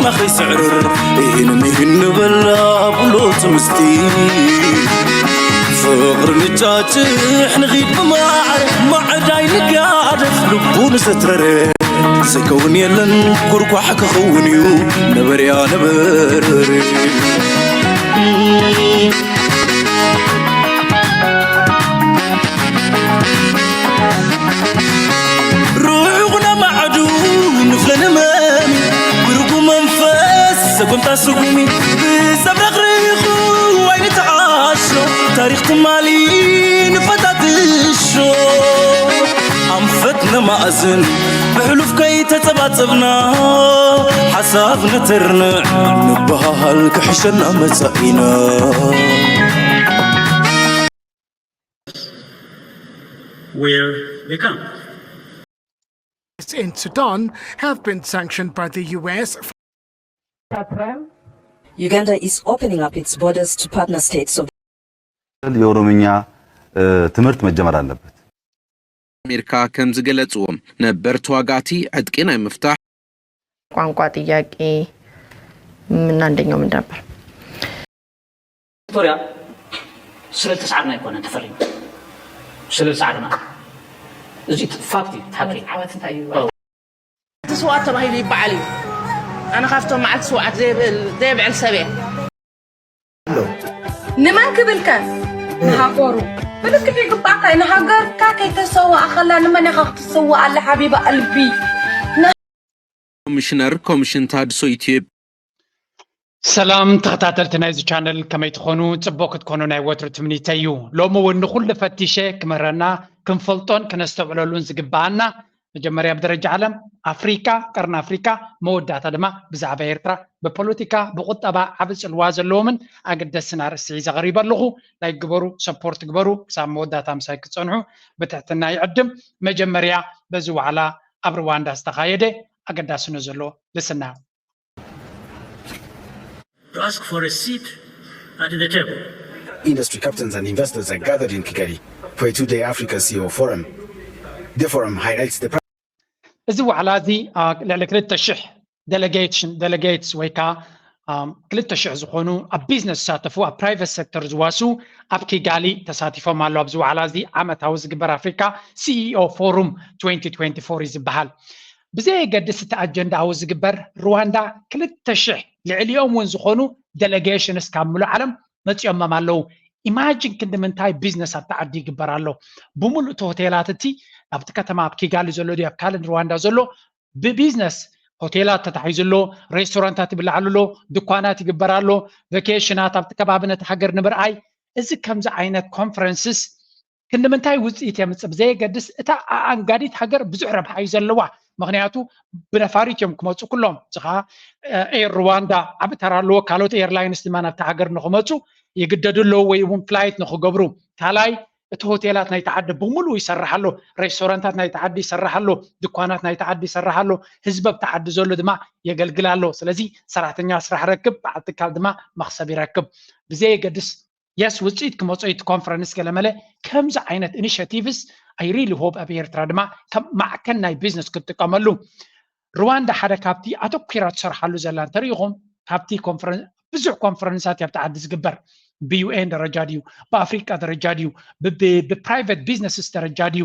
ንኽስዕርር ኢህን ሚህን ንበላ ብሎ ትምስቲ ፍቕሪ ንጫጭሕ ንኺድ ብማዕረ ማዕዳይ ንጋደፍ ልቡ ንሰትረረ ዝከውን የለን ጉርኳሕ ክኸውን እዩ ነበርያ ነበርር ርሑቕ ነማዕዱ ንፍለ ንመም ብርጉ መንፈስ ሰጎምታ ስጉሚ ብዘብረቕርቑ ኣይንተዓሾ ታሪኽ ትማሊ ንፈታትሾ ኣንፈት ነማእዝን ብሕሉፍ ከይተጸባጸብና ሓሳብ ነተርንዕ ንበሃሃል ክሕሸና መጻኢና where they come. In Sudan have been sanctioned by the U S. Uganda is opening up its borders to partner states of የኦሮምኛ ትምህርት መጀመር አለበት። ኣሜሪካ ከም ዝገለጽዎ ነበር ተዋጋእቲ ዕጥቂ ናይ ምፍታሕ ቋንቋ ጥያቄ ምን አንደኛው ምን ነበር? ቪክቶሪያ ስለል ተስዓርና ኣይኮነን ተፈሪሙ ስለል ሰዓርና እዚ ፋክት እዩ ሓቂ ዓወት እንታይ እዩ እቲ ስውኣት ተባሂሉ ይበዓል እዩ ኣነ ካብቶም መዓልቲ ስውኣት ዘየብዕል ሰብ እየ ንመን ክብልከ ንሃገሩ ምልክት ይግባእካ እዩ ንሃገርካ ከይተሰዋእኸላ ንመን ኢኻ ክትስዋኣለ ሓቢባ ኣልቢ ኮሚሽነር ኮሚሽን ታድሶ ኢትዮጵያ ሰላም ተኸታተልቲ ናይዚ ቻነል ከመይ ትኾኑ? ፅቡቅ ክትኮኑ ናይ ወትሩ ትምኒተይ እዩ። ሎሚ እውን ንኹሉ ፈቲሸ ክምህረና ክንፈልጦን ክነስተውዕለሉን ዝግበኣና መጀመርያ ብደረጃ ዓለም ኣፍሪካ ቀርኒ ኣፍሪካ መወዳእታ ድማ ብዛዕባ ኤርትራ ብፖለቲካ ብቁጠባ ዓቢ ፅልዋ ዘለዎምን ኣገደስትን ኣርእስቲ ሒዘ ቀሪበ ኣለኹ። ላይክ ግበሩ፣ ሰፖርት ግበሩ፣ ክሳብ መወዳእታ ምሳይ ክትፀንሑ ብትሕትና ይዕድም። መጀመርያ በዚ ዋዕላ ኣብ ሩዋንዳ ዝተኻየደ ኣገዳስነት ዘሎ ልስና። to ask for a seat at the table. Industry captains and investors are gathered in Kigali for a two-day Africa C E O forum. The forum highlights the እዚ ዋዕላ እዚ ልዕሊ ክልተ ሽሕ ዴሌጌትስ ወይ ከዓ ክልተ ሽሕ ዝኾኑ ኣብ ቢዝነስ ዝሳተፉ ኣብ ፕራይቨት ሴክተር ዝዋስኡ ኣብ ኪጋሊ ተሳቲፎም ኣለዉ። ኣብዚ ዋዕላ እዚ ዓመታዊ ዝግበር ኣፍሪካ ሲኢኦ ፎሩም twenty twenty-four እዩ ዝበሃል። ብዘየገድስ እቲ ኣጀንዳ ኣብኡ ዝግበር ሩዋንዳ ክልተ ሽሕ ልዕሊኦም እውን ዝኾኑ ዴሌጌሽንስ ካብ ምሉእ ዓለም መፂኦሞም ኣለዉ። ኢማጂን ክንዲ ምንታይ ቢዝነስ ኣብቲ ዓዲ ይግበር ኣሎ። ብምሉእ እቲ ሆቴላት እቲ ኣብቲ ከተማ ኣብ ኪጋሊ ዘሎ ድዩ ኣብ ካልእ ሩዋንዳ ዘሎ ብቢዝነስ ሆቴላት ተታሒዙ ኣሎ፣ ሬስቶራንታት ይብላዓሉ ኣሎ፣ ድኳናት ይግበር ኣሎ፣ ቨኬሽናት ኣብቲ ከባቢ ነቲ ሃገር ንምርኣይ። እዚ ከምዚ ዓይነት ኮንፈረንስስ ክንዲ ምንታይ ውፅኢት የምፅእ ብዘየገድስ እታ ኣኣንጋዲት ሃገር ብዙሕ ረብሓ እዩ ዘለዋ። ምክንያቱ ብነፋሪት እዮም ክመፁ ኩሎም። እዚ ከዓ ኤር ሩዋንዳ ዓቢ ተራ ኣለዎ። ካልኦት ኤርላይንስ ድማ ናብቲ ሃገር ንክመፁ ይግደዱ ኣለዉ ወይ እውን ፍላይት ንክገብሩ። ካልኣይ እቲ ሆቴላት ናይቲ ዓዲ ብምሉኡ ይሰርሕ ኣሎ፣ ሬስቶራንታት ናይቲ ዓዲ ይሰርሕ ኣሎ፣ ድኳናት ናይቲ ዓዲ ይሰርሕ ኣሎ፣ ህዝቢ ኣብቲ ዓዲ ዘሎ ድማ የገልግል ኣሎ። ስለዚ ሰራሕተኛ ስራሕ ረክብ፣ በዓል ትካል ድማ መክሰብ ይረክብ። ብዘየገድስ የስ ውፅኢት ክመፆ እቲ ኮንፈረንስ ገለመለ ከምዚ ዓይነት ኢኒሽቲቭስ I really hope ኣብ ኤርትራ ድማ ከም ማዕከን ናይ ቢዝነስ ክትጥቀመሉ። ሩዋንዳ ሓደ ካብቲ ኣተኲራ ትሰርሓሉ ዘላ እንተሪኢኹም ካብቲ ብዙሕ ኮንፈረንሳት ኣብቲ ዓዲ ዝግበር ብዩኤን ደረጃ ድዩ ብኣፍሪቃ ደረጃ ድዩ ብፕራይቨት ቢዝነስስ ደረጃ ድዩ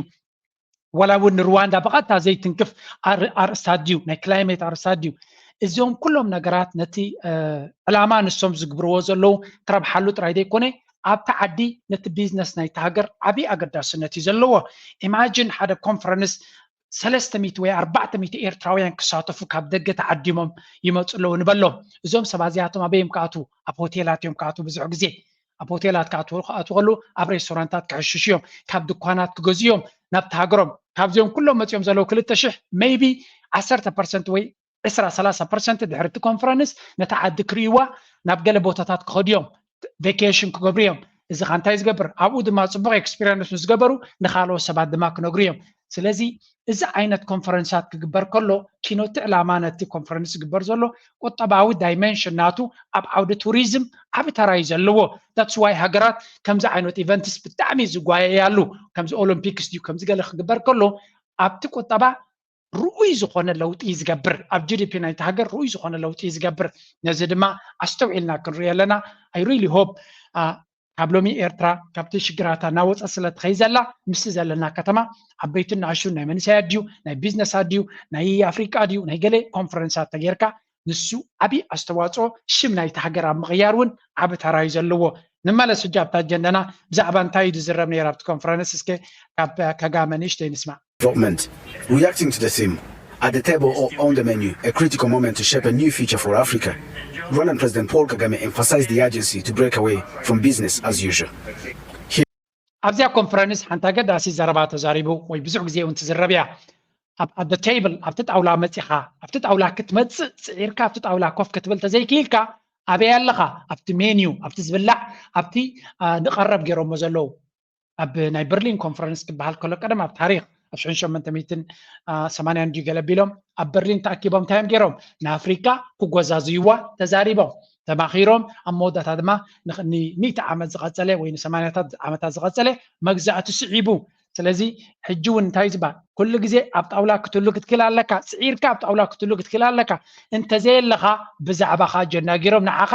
ዋላ እውን ንሩዋንዳ ብቐጥታ ዘይትንክፍ ኣርእስታት ድዩ ናይ ክላይሜት ኣርእስታት ድዩ እዚኦም ኩሎም ነገራት ነቲ ዕላማ ንሶም ዝግብርዎ ዘለዉ ትረብሓሉ ጥራይ ዘይኮነ ኣብቲ ዓዲ ነቲ ቢዝነስ ናይቲ ሃገር ዓብዪ ኣገዳስነት እዩ ዘለዎ። ኢማጂን ሓደ ኮንፈረንስ ሰለስተ ሚእቲ ወይ ኣርባዕተ ሚእቲ ኤርትራውያን ክሳተፉ ካብ ደገ ተዓዲሞም ይመፁ ኣለዉ ንበሎም። እዞም ሰባት እዚኣቶም ኣበይ እዮም ክኣትዉ? ኣብ ሆቴላት እዮም ክኣትዉ ብዙሕ ግዜ ኣብ ሆቴላት ክኣትዉ ከለዉ ኣብ ሬስቶራንታት ክሕሽሹ እዮም፣ ካብ ድኳናት ክገዝኡ እዮም ናብቲ ሃገሮም። ካብዚኦም ኩሎም መፂኦም ዘለዉ ክልተ ሽሕ maybe ዓሰርተ ፐርሰንት ወይ ዕስራ ሰላሳ ፐርሰንት ድሕሪ እቲ ኮንፈረንስ ነታ ዓዲ ክርእይዋ ናብ ገለ ቦታታት ክኸዱ እዮም፣ ቬኬሽን ክገብሩ እዮም። እዚ ኸ እንታይ ዝገብር ኣብኡ ድማ ፅቡቕ ኤክስፒሪንስ ምስ ገበሩ ንኻልኦት ሰባት ድማ ክነግሩ እዮም። ስለዚ እዚ ዓይነት ኮንፈረንሳት ክግበር ከሎ ኪኖቲ ዕላማ ነቲ ኮንፈረንስ ዝግበር ዘሎ ቁጠባዊ ዳይመንሽን ናቱ ኣብ ዓውዲ ቱሪዝም ዓቢ ተራ እዩ ዘለዎ። That's why ሃገራት ከምዚ ዓይነት ኢቨንትስ ብጣዕሚ ዝጓየያሉ ከምዚ ኦሎምፒክስ ድዩ ከምዚ ገለ ክግበር ከሎ ኣብቲ ቁጠባ ርኡይ ዝኾነ ለውጢ ዝገብር፣ ኣብ ጂ ዲ ፒ ናይቲ ሃገር ርኡይ ዝኾነ ለውጢ ዝገብር። ነዚ ድማ ኣስተውዒልና ክንሪኦ ኣለና። I really hope ካብ ሎሚ ኤርትራ ካብቲ ሽግራታ እናወፀት ስለ ትኸይድ ዘላ፣ ምስቲ ዘለና ከተማ ዓበይትን ንኣሽቱን ናይ መንእሰያት ድዩ ናይ ቢዝነሳት ድዩ ናይ ኣፍሪቃ ድዩ ናይ ገለ ኮንፈረንሳት ተጌርካ ንሱ ዓብዪ ኣስተዋፅኦ ሽም ናይቲ ሃገር ኣብ ምቕያር እውን ዓቢ ተራ እዩ ዘለዎ። ንመለስ ሕጂ ኣብታ ኣጀንዳና። ብዛዕባ እንታይ እዩ ዝዝረብ ነይሩ ኣብቲ ኮንፈረንስ? እስከ ካብ ከጋመ ንእሽተይ ንስማዕ። Development. Reacting to the theme, at the table or on the menu, a critical moment to shape a new future for Africa, Rwandan President Paul Kagame emphasized the urgency to break away from business as usual. ኣብዚኣ ኮንፈረንስ ሓንቲ ኣገዳሲ ዘረባ ተዛሪቡ ወይ ብዙሕ ግዜ እውን ትዝረብ እያ። ኣብ the table ኣብቲ ጣውላ መፂኻ ኣብቲ ጣውላ ክትመፅእ ፅዒርካ ኣብቲ ጣውላ ኮፍ ክትብል ተዘይክኢልካ ኣበይ ኣለኻ? ኣብቲ ሜንዩ ኣብቲ ዝብላዕ ኣብቲ ንቐረብ ገይሮሞ ዘለዉ ኣብ ናይ በርሊን ኮንፈረንስ ክበሃል ከሎ ቀደም ኣብ ታሪክ ኣብ ሽሕን ሸሞንተ ሚእትን ሰማንያን ድዩ ገለ ቢሎም ኣብ በርሊን ተኣኪቦም እንታይ እዮም ገይሮም? ንኣፍሪካ ክጎዛዝይዋ ተዛሪቦም ተማኺሮም ኣብ መወዳእታ ድማ ንሚእቲ ዓመት ዝቐፀለ ወይ ንሰማንያታት ዓመታት ዝቐፀለ መግዛእቲ ስዒቡ። ስለዚ ሕጂ እውን እንታይ ዝበሃል ኩሉ ግዜ ኣብ ጣውላ ክትህሉ ክትክእል ኣለካ። ስዒርካ ኣብ ጣውላ ክትህሉ ክትክእል ኣለካ። እንተዘየለካ ብዛዕባኻ ኣጀንዳ ገይሮም ንዓኻ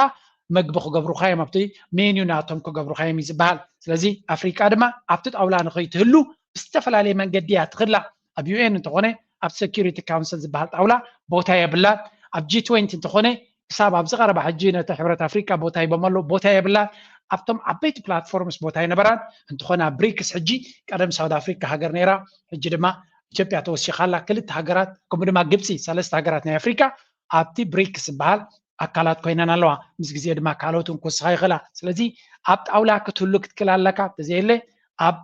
መግቢ ክገብሩኻ እዮም ኣብቲ ሜንዩ ናቶም ክገብሩኻ እዮም እዩ ዝበሃል። ስለዚ ኣፍሪቃ ድማ ኣብቲ ጣውላ ንኸይትህሉ ብዝተፈላለየ መንገዲ እያ ትኽላ። ኣብ ዩ ኤን እንተኾነ ኣብ ሴኪሪቲ ካውንስል ዝበሃል ጣውላ ቦታ የብላን። ኣብ ጂ ትዌንቲ እንተኾነ ክሳብ ኣብዚ ቀረባ ሕጂ ነቲ ሕብረት ኣፍሪቃ ቦታ ሂቦም ኣለዉ ቦታ የብላን። ኣብቶም ዓበይቲ ፕላትፎርምስ ቦታ ኣይነበራን። እንተኾነ ኣብ ብሪክስ ሕጂ ቀደም ሳውት ኣፍሪካ ሃገር ነይራ፣ ሕጂ ድማ ኢትዮጵያ ተወሲኻ ኣላ። ክልተ ሃገራት ከምኡ ድማ ግብፂ ሰለስተ ሃገራት ናይ ኣፍሪካ ኣብቲ ብሪክስ ዝበሃል ኣካላት ኮይነን ኣለዋ። ምስ ግዜ ድማ ካልኦት እውን ክወስኻ ይኽእላ። ስለዚ ኣብ ጣውላ ክትህሉ ክትክእል ኣለካ፣ እንተዘየለ ኣብ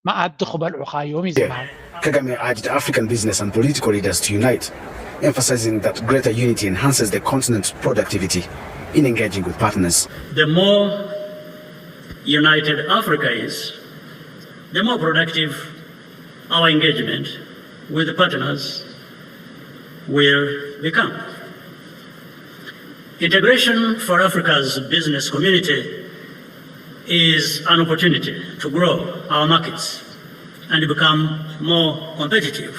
መኣዲ ክበልዑኻ እዮም እዩ ዝበሃል። Kagame urged African business and political leaders to unite, emphasizing that greater unity enhances the continent's productivity in engaging with partners. The more united Africa is, the more productive our engagement with the partners will become. Integration for Africa's business community is an opportunity to grow our markets and become more competitive.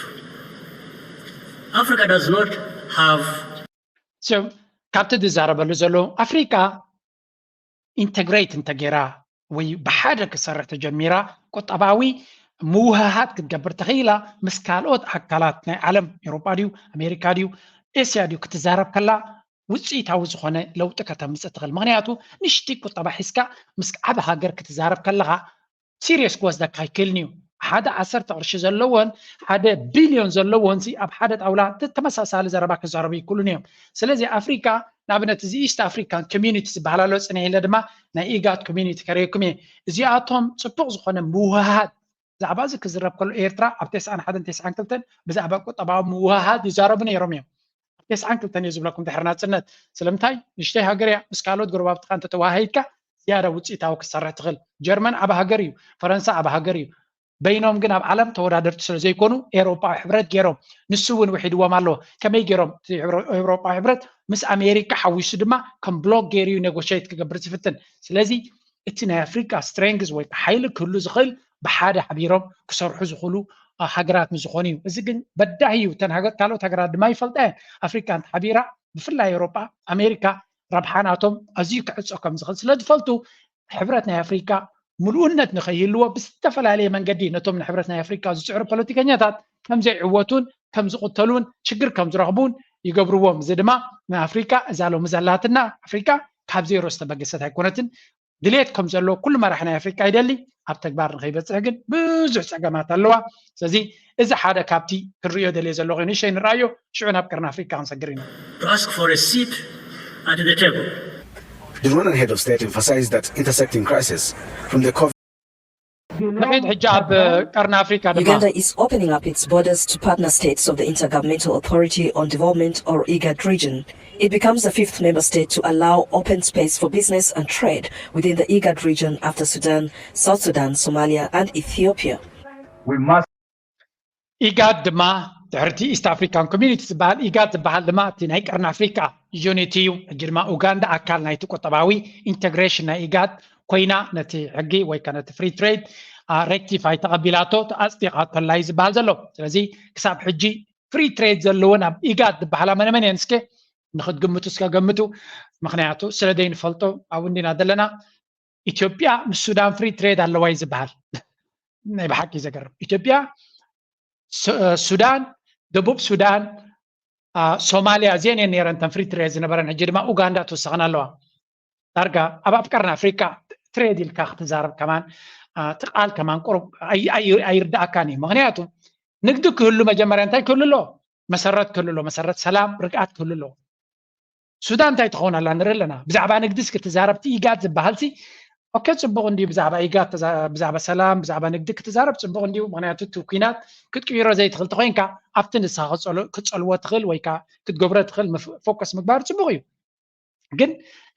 Africa does not have ካብቲ ዝዛረበሉ ዘሎ ኣፍሪቃ ኢንተግሬት እንተገይራ ወይ ብሓደ ክሰርሕ ተጀሚራ ቁጠባዊ ምውህሃድ ክትገብር ተኽኢላ ምስ ካልኦት ኣካላት ናይ ዓለም ኤውሮጳ ድዩ ኣሜሪካ ድዩ ኤስያ ድዩ ክትዛረብ ከላ ውፅኢታዊ ዝኾነ ለውጢ ከተምፅእ ትኽእል። ምክንያቱ ንእሽቲ ቁጠባ ሒዝካ ምስ ዓቢ ሃገር ክትዛረብ ከለኻ ሲሪየስ ክወስደካ ኣይክእልን እዩ። ሓደ ዓሰርተ ቅርሺ ዘለዎን ሓደ ቢልዮን ዘለዎን ኣብ ሓደ ጣውላ ተመሳሳሊ ዘረባ ክዛረቡ ይክእሉን እዮም። ስለዚ ኣፍሪካ ንኣብነት እዚ ኢስት ኣፍሪካን ኮሚኒቲ ዝበሃል ኣሎ ፅንሕ ኢለ ድማ ናይ ኢጋድ ኮሚኒቲ ከርእየኩም እየ። እዚኣቶም ፅቡቅ ዝኮነ ምውሃሃድ ብዛዕባ እዚ ክዝረብ ከሎ ኤርትራ ኣብ ተስዓን ሓደን ተስዓን ክልተን ብዛዕባ ቁጠባዊ ምውሃሃድ ይዛረቡ ነይሮም እዮም። ኣብ ተስዓን ክልተን እየ ዝብለኩም ድሕሪ ናፅነት። ስለምንታይ ንእሽተይ ሃገር እያ። ምስ ካልኦት ጎረባብትኻ እንተተወሃሂድካ ዝያዳ ውፅኢታዊ ክትሰርሕ ትኽእል። ጀርመን ዓቢ ሃገር እዩ። ፈረንሳ ዓቢ ሃገር እዩ። በይኖም ግን ኣብ ዓለም ተወዳደርቲ ስለ ዘይኮኑ ኤውሮጳዊ ሕብረት ገይሮም። ንሱ እውን ውሒድዎም ኣሎ። ከመይ ገይሮም? እቲ ኤውሮጳዊ ሕብረት ምስ ኣሜሪካ ሓዊሱ ድማ ከም ብሎክ ገይሩ እዩ ኔጎሽት ክገብር ዝፍትን። ስለዚ እቲ ናይ ኣፍሪካ ስትሬንግዝ ወይ ሓይሊ ክህሉ ዝኽእል ብሓደ ሓቢሮም ክሰርሑ ዝኽእሉ ሃገራት ምስ ዝኾኑ እዩ። እዚ ግን በዳሂ እዩ። እተን ካልኦት ሃገራት ድማ ይፈልጣ እየን። ኣፍሪካ እንተሓቢራ ብፍላይ ኤውሮጳ ኣሜሪካ ረብሓ ናቶም ኣዝዩ ክዕጾ ከም ዝኽእል ስለ ዝፈልጡ ሕብረት ናይ ኣፍሪካ ምሉእነት ንኸይህልዎ ብዝተፈላለየ መንገዲ ነቶም ንሕብረት ናይ ኣፍሪካ ዝፅዕሩ ፖለቲከኛታት ከም ዘይዕወቱን ከም ዝቕተሉን ሽግር ከም ዝረኽቡን ይገብርዎም። እዚ ድማ ንኣፍሪካ እዛ ሎሚ ዘላትና ኣፍሪካ ካብ ዜሮ ዝተበገሰት ኣይኮነትን። ድሌት ከም ዘሎ ኩሉ መራሒ ናይ ኣፍሪካ ይደሊ ኣብ ተግባር ንኸይበፅሕ ግን ብዙሕ ፀገማት ኣለዋ። ስለዚ እዚ ሓደ ካብቲ ክንሪኦ ደልየ ዘሎ ኮይኑ ሸይ ንረኣዮ ሽዑ ናብ ቀርኒ ኣፍሪካ ክንሰግር ኢና። to ask for a seat at the table. The Rwandan head of state emphasized that intersecting crises from the COVID ንኸይድ ሕጂ ኣብ ቀርኒ ኣፍሪካ ድማ Uganda is opening up its borders to partner states of the Intergovernmental Authority on Development or IGAD region. It becomes the fifth member state to allow open space for business and trade within the IGAD region after Sudan, South Sudan, Somalia, and Ethiopia. We must ኢጋድ ድማ ድሕርቲ ኢስት ኣፍሪካን ኮሚኒቲ ዝበሃል ኢጋድ ዝበሃል ድማ እቲ ናይ ቀርኒ ኣፍሪካ ዩኒቲ እዩ። ሕጂ ድማ ኡጋንዳ ኣካል ናይቲ ቁጠባዊ ኢንተግሬሽን ናይ ኢጋድ ኮይና ነቲ ሕጊ ወይ ከ ነቲ ፍሪ ትሬድ ሬክቲፋይ ተቐቢላቶ ኣፅዲቓቶላ እዩ ዝበሃል ዘሎ። ስለዚ ክሳብ ሕጂ free trade ዘለወን ኣብ ኢጋድ ዝበሃላ መነመን እየን? እስከ ንክትግምቱ እስከ ገምቱ። ምክንያቱ ስለ ዘይንፈልጦ ኣብኡ እንዲና ዘለና። ኢትዮጵያ ምስ ሱዳን free trade ኣለዋ እዩ ዝበሃል። ናይ ብሓቂ ዘገርም። ኢትዮጵያ፣ ሱ- ሱዳን፣ ደቡብ ሱዳን፣ ሶማልያ፣ እዚአን እየን ነይረን እተን free trade ዝነበረን። ሕጂ ድማ ኡጋንዳ ትውሰኸን ኣለዋ። ዳርጋ ኣብ ኣፍቀርና ኣፍሪካ ትሬድ ኢልካ ክትዛረብ ከማን፣ እቲ ቃል ከማን ቁሩብ ኣይርዳእካን እዩ። ምክንያቱ ንግዲ ክህሉ መጀመርያ እንታይ ክህሉ ኣሎ? መሰረት ክህሉ ኣሎ። መሰረት ሰላም፣ ርግኣት ክህሉ ኣሎ። ሱዳን እንታይ ትኸውን ኣላ ንርኢ ኣለና። ብዛዕባ ንግዲ እስኪ ትዛረብ፣ እቲ ኢጋድ ዝበሃል ሲ ኦኬ፣ ፅቡቅ እንድዩ። ብዛዕባ ኢጋድ፣ ብዛዕባ ሰላም፣ ብዛዕባ ንግዲ ክትዛረብ ፅቡቅ እንድዩ። ምክንያቱ እቲ ኩናት ክትቅይሮ ዘይትኽእል ተኮይንካ ኣብቲ ንስኻ ክትፀልዎ ትኽእል ወይ ከዓ ክትገብሮ ትኽእል ፎከስ ምግባር ፅቡቅ እዩ። ግን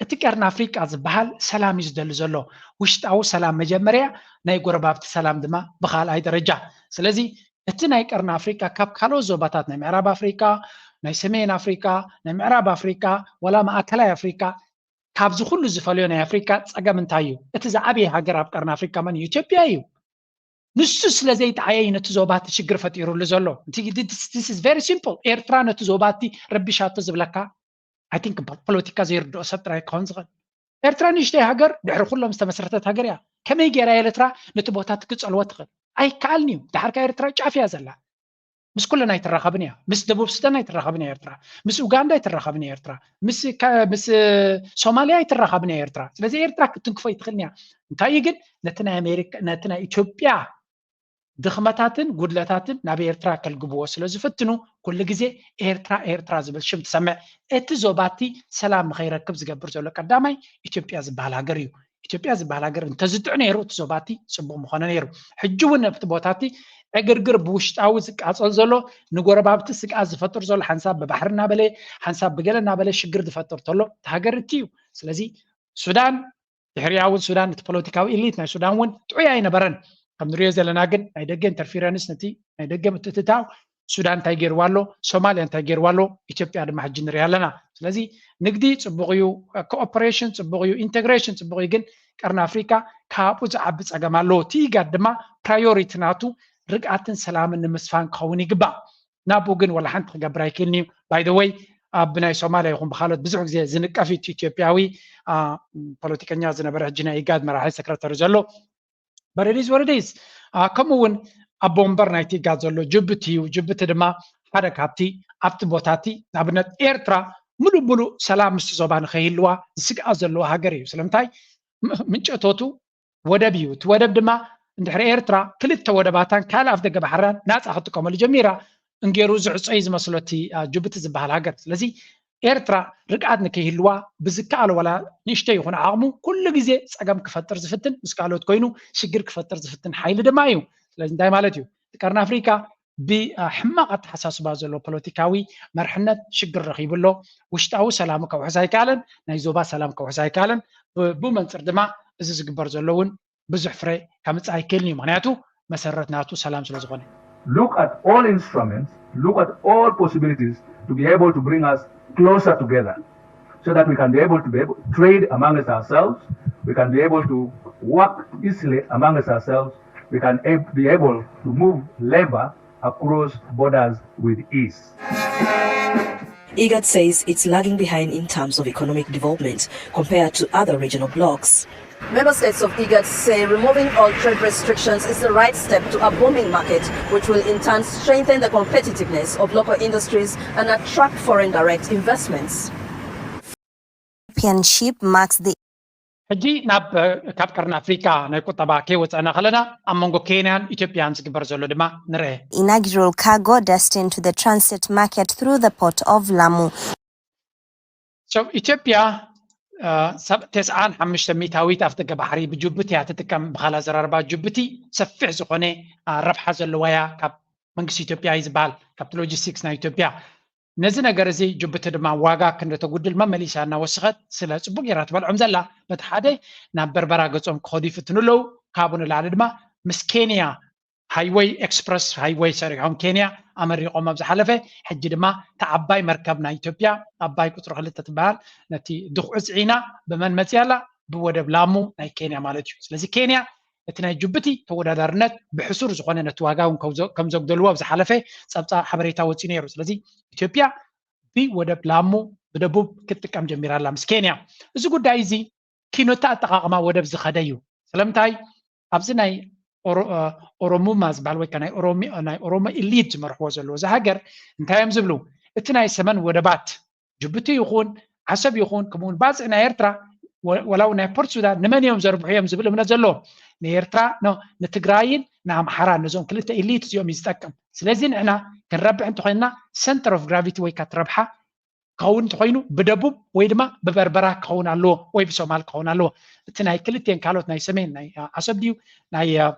እቲ ቀርኒ ኣፍሪቃ ዝበሃል ሰላም እዩ ዝደሊ ዘሎ። ውሽጣዊ ሰላም መጀመርያ፣ ናይ ጎረባብቲ ሰላም ድማ ብካልኣይ ደረጃ። ስለዚ እቲ ናይ ቀርኒ ኣፍሪቃ ካብ ካልኦት ዞባታት ናይ ምዕራብ ኣፍሪቃ፣ ናይ ሰሜን ኣፍሪቃ፣ ናይ ምዕራብ ኣፍሪቃ፣ ዋላ ማእከላይ ኣፍሪቃ፣ ካብዚ ኩሉ ዝፈልዮ ናይ ኣፍሪቃ ጸገም እንታይ እዩ? እቲ ዝዓበየ ሃገር ኣብ ቀርኒ ኣፍሪቃ መን እዩ? ኢትዮጵያ እዩ። ንሱ ስለ ዘይጠዓየ እዩ ነቲ ዞባ እቲ ሽግር ፈጢሩሉ ዘሎ። This is very simple። ኤርትራ ነቲ ዞባ እቲ ረቢሻቶ ዝብለካ፣ I think፣ ፖለቲካ ዘይርድኦ ሰብ ጥራይ ክኸውን ዝኽእል። ኤርትራ ንእሽተይ ሃገር፣ ድሕሪ ኩሎም ዝተመስረተት ሃገር እያ። ከመይ ገይራ ኤርትራ ነቲ ቦታ ክትጸልዎ ትኽእል? ኣይከኣልን እዩ። ድሓር ከኣ ኤርትራ ጫፍ እያ ዘላ። ምስ ኩለን ኣይትራኸብን እያ። ምስ ደቡብ ሱዳን ኣይትራኸብን እያ ኤርትራ። ምስ ኡጋንዳ ኣይትራኸብን እያ ኤርትራ። ምስ ካ- ምስ ሶማልያ ኣይትራኸብን እያ ኤርትራ። ስለዚ ኤርትራ ክትንክፎ ኣይትኽእልን እያ። እንታይ እዩ ግን ነቲ ናይ ኣሜሪካ፣ ነቲ ናይ ኢትዮጵያ ድኽመታትን ጉድለታትን ናብ ኤርትራ ከልግብዎ ስለ ዝፍትኑ፣ ኩሉ ግዜ ኤርትራ ኤርትራ ዝብል ሽም ትሰምዕ። እቲ ዞባቲ ሰላም ንኸይረክብ ዝገብር ዘሎ ቀዳማይ ኢትዮጵያ ዝበሃል ሃገር እዩ። ኢትዮጵያ ዝበሃል ሃገር እንተዝጥዕ ነይሩ፣ እቲ ዞባቲ ጽቡቕ ምኾነ ነይሩ። ሕጂ እውን ኣብቲ ቦታቲ ዕግርግር ብውሽጣዊ ዝቃጸል ዘሎ፣ ንጎረባብቲ ስግኣት ዝፈጥር ዘሎ፣ ሓንሳብ ብባሕሪ እናበለ ሓንሳብ ብገለ እናበለ ሽግር ዝፈጥር ተሎ፣ እቲ ሃገር እቲ እዩ። ስለዚ ሱዳን ድሕሪኣ እውን ሱዳን፣ እቲ ፖለቲካዊ ኢሊት ናይ ሱዳን እውን ጥዑይ ኣይነበረን። ከም ንሪኦ ዘለና ግን ናይ ደገ ኢንተርፊረንስ፣ ነቲ ናይ ደገ ምትእትታው ሱዳን እንታይ ገይርዋ ኣሎ፣ ሶማልያ እንታይ ገይርዋ ኣሎ፣ ኢትዮጵያ ድማ ሕጂ ንሪኣ ኣለና። ስለዚ ንግዲ ጽቡቕ እዩ፣ ኮኦፐሬሽን ጽቡቕ እዩ፣ ኢንቴግሬሽን ጽቡቕ እዩ። ግን ቀርኒ ኣፍሪካ ካብኡ ዝዓቢ ጸገም ኣለዎ። እቲ ኢጋድ ድማ ፕራዮሪቲ ናቱ ርግኣትን ሰላምን ንምስፋን ክኸውን ይግባእ። ናብኡ ግን ወላ ሓንቲ ክገብር ኣይክእልን እዩ። By the way፣ ኣብ ናይ ሶማልያ ይኹን ብካልኦት ብዙሕ ግዜ ዝንቀፍ እዩ፣ እቲ ኢትዮጵያዊ ፖለቲከኛ ዝነበረ ሕጂ ናይ ኢጋድ መራሒ ሰክረተሪ ዘሎ። But it is what it is። ከምኡ እውን ኣቦ ወንበር ናይቲ ኢጋድ ዘሎ ጅቡቲ እዩ። ጅቡቲ ድማ ሓደ ካብቲ ኣብቲ ቦታቲ፣ ንኣብነት ኤርትራ ሙሉእ ሙሉእ ሰላም ምስቲ ዞባ ንኸይህልዋ ዝስግኣ ዘለዎ ሃገር እዩ። ስለምንታይ? ምንጨቶቱ ወደብ እዩ። እቲ ወደብ ድማ እንድሕሪ ኤርትራ ክልተ ወደባታን ካልእ ኣፍ ደገ ባሕራን ናፃ ክትጥቀመሉ ጀሚራ፣ እንጌሩ ዝዕፀ እዩ ዝመስሎ እቲ ጅቡቲ ዝበሃል ሃገር። ስለዚ ኤርትራ ርግኣት ንከይህልዋ ብዝከኣሎ ዋላ ንእሽተይ ይኹን ዓቕሙ ኩሉ ግዜ ጸገም ክፈጥር ዝፍትን፣ ምስ ካልኦት ኮይኑ ሽግር ክፈጥር ዝፍትን ሓይሊ ድማ እዩ። ስለዚ እንታይ ማለት እዩ? እቲ ቀርኒ ኣፍሪካ ብሕማቕ ኣተሓሳስባ ዘሎ ፖለቲካዊ መርሕነት ሽግር ረኺቡ ኣሎ። ውሽጣዊ ሰላሙ ከውሕስ ኣይከኣለን፣ ናይ ዞባ ሰላም ከውሕስ ኣይከኣለን። ብኡ መንፅር ድማ እዚ ዝግበር ዘሎ እውን ብዙሕ ፍረ ከምፅእ ኣይክእልን እዩ። ምክንያቱ መሰረት ናቱ ሰላም ስለ ዝኾነ። Look at all instruments, look at all possibilities to be able to bring us closer together so that we can be able to be able to trade amongst ourselves, we can be able to work easily amongst ourselves, we can be able to move labor across borders with ease. IGAD says it's lagging behind in terms of economic development compared to other regional blocs. Member states of IGAD say removing all trade restrictions is the right step to a booming market, which will in turn strengthen the competitiveness of local industries and attract foreign direct investments. Championship marks the ሕጂ ናብ ካብ ቀርኒ ኣፍሪካ ናይ ቁጠባ ከይወፃእና ከለና ኣብ መንጎ ኬንያን ኢትዮጵያን ዝግበር ዘሎ ድማ ንርአ። Inaugural cargo destined to the transit market through the port of Lamu. ኢትዮጵያ ተስዓን ሓሙሽተ ሚእታዊት ኣፍ ደገ ባሕሪ ብጅቡቲ እያ ትጥቀም። ብኻል ኣዘራርባ ጅቡቲ ሰፊሕ ዝኾነ ረብሓ ዘለዋ እያ። ካብ መንግስቲ ኢትዮጵያ እዩ ዝበሃል፣ ካብቲ ሎጂስቲክስ ናይ ኢትዮጵያ። ነዚ ነገር እዚ ጅቡቲ ድማ ዋጋ ክንደተጉድል መመሊሳ እናወሰኸት ስለ ፅቡቅ ጌራ ትበልዖም ዘላ። በቲ ሓደ ናብ በርበራ ገፆም ክኸዱ ይፍትኑ ኣለዉ። ካብኡ ንላዕሊ ድማ ምስ ኬንያ ሃይወይ ኤክስፕረስ ሃይወይ ሰሪሖም ኬንያ ኣመሪቖም ኣብ ዝሓለፈ። ሕጂ ድማ እታ ዓባይ መርከብ ናይ ኢትዮጵያ ኣባይ ቁፅሪ ክልተ ትበሃል ነቲ ድኹዒ ፅዒና ብመን መፅያ ኣላ? ብወደብ ላሙ ናይ ኬንያ ማለት እዩ። ስለዚ ኬንያ እቲ ናይ ጅቡቲ ተወዳዳርነት ብሕሱር ዝኾነ ነቲ ዋጋ እውን ከም ዘጉደልዎ ኣብ ዝሓለፈ ጸብጻብ ሓበሬታ ወፂኡ ነይሩ። ስለዚ ኢትዮጵያ ብወደብ ላሙ ብደቡብ ክትጥቀም ጀሚራ ኣላ ምስ ኬንያ። እዚ ጉዳይ እዚ ኪኖታ ኣጠቓቕማ ወደብ ዝኸደ እዩ። ስለምንታይ ኣብዚ ናይ ኦሮሙማ ዝበሃል ወይ ናይ ኦሮሞ ኢሊት ዝመርሕዎ ዘለዎ እዚ ሃገር እንታይ እዮም ዝብሉ? እቲ ናይ ሰመን ወደባት ጅቡቲ ይኹን ዓሰብ ይኹን ከምኡውን ባፅዕ ናይ ኤርትራ ወላው ናይ ፖርት ሱዳን ንመን እዮም ዘርብሑ እዮም ዝብል እምነት ዘለዎም። ንኤርትራ ንትግራይን ንኣምሓራ ነዞም ክልተ ኢሊት እዚኦም እዩ ዝጠቅም። ስለዚ ንሕና ክንረብሕ እንተኮይንና center of gravity ወይ ካትረብሓ ክኸውን እንተኮይኑ ብደቡብ ወይ ድማ ብበርበራ ክኸውን ኣለዎ ወይ ብሶማል ክኸውን ኣለዎ። እቲ ናይ ክልቴን ካልኦት ናይ ሰሜን ናይ ዓሰብ ድዩ ናይ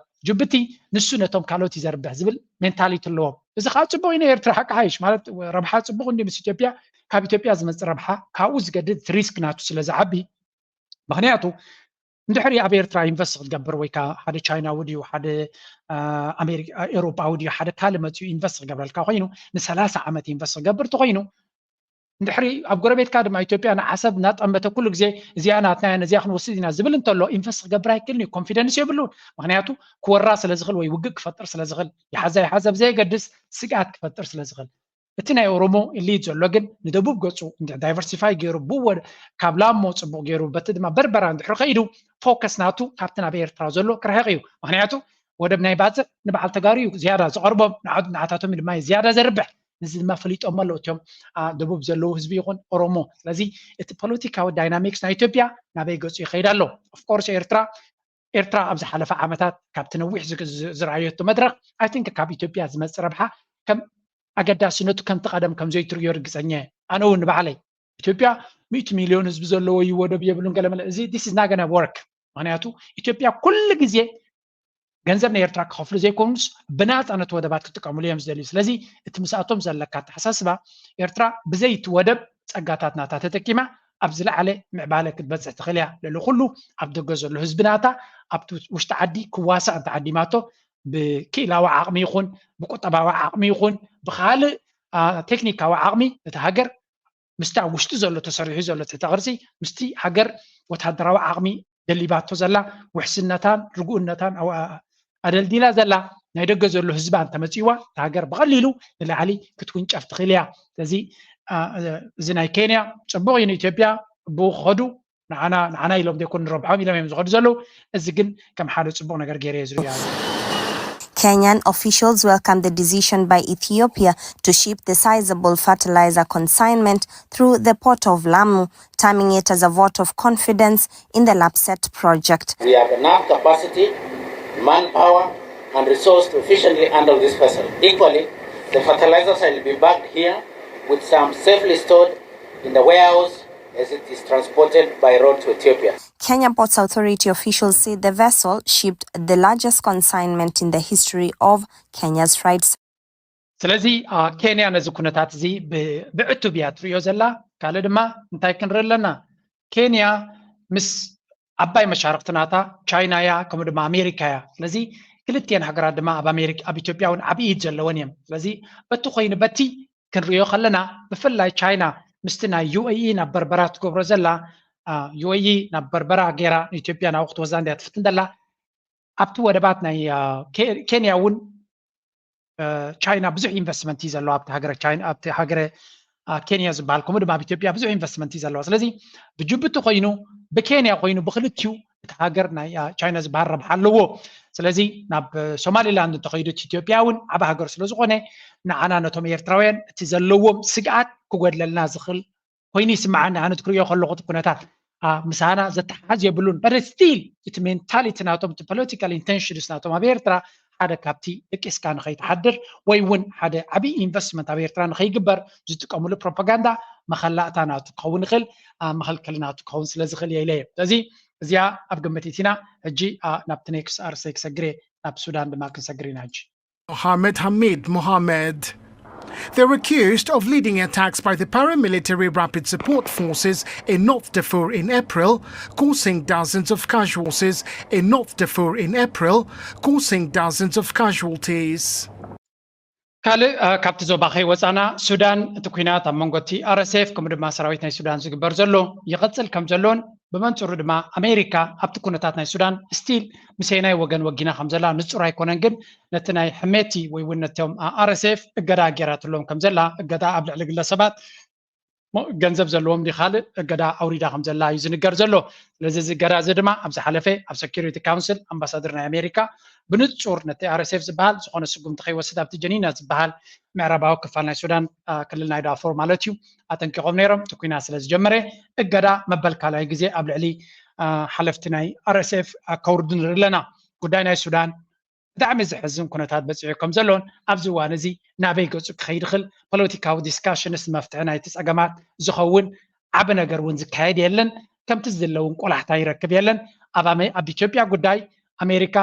ጅቡቲ ንሱ ነቶም ካልኦት ይዘርብሕ ዝብል ሜንታሊቲ ኣለዎም። እዚ ከዓ ፅቡቅ እዩ ንኤርትራ ሓቂ ሓይሽ ማለት ረብሓ ፅቡቅ እንዲ ምስ ኢትዮጵያ ካብ ኢትዮጵያ ዝመፅእ ረብሓ ካብኡ ዝገድድ ሪስክ ናቱ ስለ ዝዓቢ ምክንያቱ እንድሕሪ ኣብ ኤርትራ ኢንቨስት ክትገብር ወይ ከዓ ሓደ ቻይናዊ ድዩ ሓደ ኤሮጳዊ ድዩ ሓደ ካልእ መፅኡ ኢንቨስት ክገብረልካ ኮይኑ ንሰላሳ ዓመት ኢንቨስት ክገብር ተኮይኑ እንድሕሪ ኣብ ጎረቤትካ ድማ ኢትዮጵያ ንዓሰብ እናጠመተ ኩሉ ግዜ እዚኣ ናትና እያ ነዚኣ ክንወስድ ኢና ዝብል እንተሎ ኢንቨስት ክገብር ኣይክልን እዩ። ኮንፊደንስ የብሉን። ምክንያቱ ክወራ ስለ ዝኽእል ወይ ውግእ ክፈጥር ስለ ዝኽእል ይሓዛ ይሓዘ ብዘየገድስ ስግኣት ክፈጥር ስለ ዝኽእል እቲ ናይ ኦሮሞ ኢሊት ዘሎ ግን ንደቡብ ገፁ እንድሕር ዳይቨርሲፋይ ገይሩ ብወ ካብ ላሞ ፅቡቅ ገይሩ በቲ ድማ በርበራ እንድሕር ከይዱ ፎከስ ናቱ ካብቲ ናብ ኤርትራ ዘሎ ክርሕቅ እዩ። ምክንያቱ ወደብ ናይ ባፅዕ ንበዓል ተጋሩ እዩ ዝያዳ ዝቐርቦም ንዓታቶም ድማ ዝያዳ ዘርብሕ። ነዚ ድማ ፈሊጦም ኣለዉ እቲኦም ደቡብ ዘለዉ ህዝቢ ይኹን ኦሮሞ። ስለዚ እቲ ፖለቲካዊ ዳይናሚክስ ናይ ኢትዮጵያ ናበይ ገፁ ይኸይድ ኣሎ? ኦፍኮርስ ኤርትራ ኤርትራ ኣብ ዝሓለፈ ዓመታት ካብቲ ነዊሕ ዝረኣየቶ መድረክ ኣይ ቲንክ ካብ ኢትዮጵያ ዝመፅእ ረብሓ ከም ኣገዳስነቱ ከምቲ ቀደም ከም ዘይትርእዮ ርግፀኛ እየ። ኣነ እውን ንባዕለይ ኢትዮጵያ ሚእቲ ሚልዮን ህዝቢ ዘለዎ እዩ ወደብ የብሉን ገለመለ እዚ this is not gonna work። ምክንያቱ ኢትዮጵያ ኩሉ ግዜ ገንዘብ ናይ ኤርትራ ክኸፍሉ ዘይኮኑስ ብናፃ ነቲ ወደባት ክጥቀምሉ እዮም ዝደልዩ። ስለዚ እቲ ምስኣቶም ዘለካ ኣተሓሳስባ ኤርትራ ብዘይ እቲ ወደብ ፀጋታት ናታ ተጠቂማ ኣብ ዝለዓለ ምዕባለ ክትበፅሕ ትኽእል እያ። ልዕሊ ኩሉ ኣብ ደገ ዘሎ ህዝቢ ናታ ኣብቲ ውሽጢ ዓዲ ክዋሳእ እንተዓዲማቶ ብክኢላዊ ዓቕሚ ይኹን ብቁጠባዊ ዓቕሚ ይኹን ብካልእ ቴክኒካዊ ዓቕሚ እቲ ሃገር ምስቲ ኣብ ውሽጢ ዘሎ ተሰሪሑ ዘሎ ትሕተ ቅርፂ ምስቲ ሃገር ወታደራዊ ዓቕሚ ደሊባቶ ዘላ ውሕስነታን ርጉእነታን ኣደልዲላ ዘላ ናይ ደገ ዘሎ ህዝባ እንተመፅዋ እታ ሃገር ብቐሊሉ ንላዕሊ ክትውንጨፍ ትኽእል እያ። ስለዚ እዚ ናይ ኬንያ ፅቡቕ እዩ ንኢትዮጵያ ብኡ ክኸዱ ንዓና ንዓና ኢሎም ዘይኮኑ ንረብሖም ኢሎም እዮም ዝኸዱ ዘለዉ። እዚ ግን ከም ሓደ ፅቡቕ ነገር ገይረ እየ ዝርእያ። Kenyan officials welcomed the decision by Ethiopia to ship the sizable fertilizer consignment through the port of Lamu, terming it as a vote of confidence in the Lapset project. We have enough capacity, manpower, and resource to efficiently handle this vessel. Equally, the fertilizer shall be bagged here with some safely stored in the warehouse as it is transported by road to Ethiopia. Kenya Ports Authority officials say the vessel shipped the largest consignment in the history of Kenya's freight. ስለዚ ኬንያ ነዚ ኩነታት እዚ ብዕቱብ እያ ትሪኦ ዘላ። ካልእ ድማ እንታይ ክንርኢ ኣለና? ኬንያ ምስ ዓባይ መሻርክቲ ናታ ቻይና እያ ከምኡ ድማ ኣሜሪካ እያ። ስለዚ ክልቲኤን ሃገራት ድማ ኣብ ኣሜሪካ ኣብ ኢትዮጵያ እውን ዓብዪ ኢድ ዘለወን እየን። ስለዚ በቲ ኮይኑ በቲ ክንሪኦ ከለና ብፍላይ ቻይና ምስቲ ናይ ዩኤኢ ናብ በርበራ ትገብሮ ዘላ ዩኤኢ ናብ በርበራ ገይራ ንኢትዮጵያ ናብኡ ክትወስዳ እንድያ ትፍትን ዘላ ኣብቲ ወደባት ናይ ኬንያ እውን ቻይና ብዙሕ ኢንቨስትመንት እዩ ዘለዎ ኣብቲ ሃገረ ቻይና ኣብቲ ሃገረ ኬንያ ዝበሃል ከምኡ ድማ ኣብ ኢትዮጵያ ብዙሕ ኢንቨስትመንት እዩ ዘለዎ ስለዚ ብጅቡቲ ኮይኑ ብኬንያ ኮይኑ ብክልቲኡ እቲ ሃገር ናይ ቻይና ዝበሃል ረብሓ ኣለዎ ስለዚ ናብ ሶማሊላንድ እንተኸይዱ እቲ ኢትዮጵያ እውን ዓብ ሃገር ስለዝኾነ ንዓና ነቶም ኤርትራውያን እቲ ዘለዎም ስግኣት ክጎድለልና ዝኽእል ኮይኑ ይስምዓኒ ኣነ ክሪኦ ከለኹ እቲ ኩነታት ምሳና ዘተሓዝ የብሉን but still እቲ ሜንታሊቲ ናቶም እቲ ፖለቲካል ኢንቴንሽንስ ናቶም ኣብ ኤርትራ ሓደ ካብቲ ደቂስካ ንኸይትሓድር ወይ እውን ሓደ ዓብዪ ኢንቨስትመንት ኣብ ኤርትራ ንኸይግበር ዝጥቀምሉ ፕሮፓጋንዳ መኸላእታ ናቱ ክኸውን ይኽእል መኸልከሊ ናቱ ክኸውን ስለ ዝኽእል እየ ኢለ እየ ስለዚ እዚኣ ኣብ ግምት እቲና ሕጂ ናብቲ ኔክስት ኣርሰይ ክሰግር እየ ናብ ሱዳን ድማ ክንሰግር ኢና ሕጂ Mohammed Hamid Mohammed. They're accused of leading attacks by the paramilitary Rapid Support Forces in North Darfur in April, causing dozens of casualties in North Darfur in April, causing dozens of casualties. ካልእ ካብቲ ዞባ ከይወፃና ሱዳን እቲ ኩናት ኣብ መንጎ እቲ ኣርኤስኤፍ ከምኡ ድማ ሰራዊት ናይ ሱዳን ዝግበር ዘሎ ይቐፅል ከም ዘሎን ብመንፅሩ ድማ ኣሜሪካ ኣብቲ ኩነታት ናይ ሱዳን ስቲል ምስየናይ ወገን ወጊና ከም ዘላ ንፁር ኣይኮነን፣ ግን ነቲ ናይ ሕሜቲ ወይ እውን ነቶም ኣር ኤስ ኤፍ እገዳ ገይራትሎም ከም ዘላ እገዳ ኣብ ልዕሊ ግለሰባት ገንዘብ ዘለዎም ድዩ ካልእ እገዳ ኣውሪዳ ከም ዘላ እዩ ዝንገር ዘሎ። ስለዚ እዚ እገዳ እዚ ድማ ኣብ ዝሓለፈ ኣብ ሴኩሪቲ ካውንስል ኣምባሳደር ናይ ኣሜሪካ ብንጹር ነቲ ኣር ኤስ ኤፍ ዝበሃል ዝኾነ ስጉምቲ ከይወስድ ኣብቲ ጀኒና ዝበሃል ምዕራባዊ ክፋል ናይ ሱዳን ክልል ናይ ዳርፉር ማለት እዩ ኣጠንቂቖም ነይሮም። እቲ ኲናት ስለ ዝጀመረ እገዳ መበል ካልኣይ ግዜ ኣብ ልዕሊ ሓለፍቲ ናይ ኣር ኤስ ኤፍ ከውርዱ ንርኢ ኣለና። ጉዳይ ናይ ሱዳን ብጣዕሚ ዘሕዝን ኩነታት በፂሑ ከም ዘሎን ኣብዚ እዋን እዚ ናበይ ገፁ ክኸይድ ይኽእል ፖለቲካዊ ዲስካሽንስ መፍትሒ ናይቲ ፀገማት ዝኸውን ዓቢ ነገር እውን ዝካየድ የለን። ከምቲ ዝድለ እውን ቆላሕታ ይረክብ የለን። ኣብ ኣመ- ኣብ ኢትዮጵያ ጉዳይ ኣሜሪካ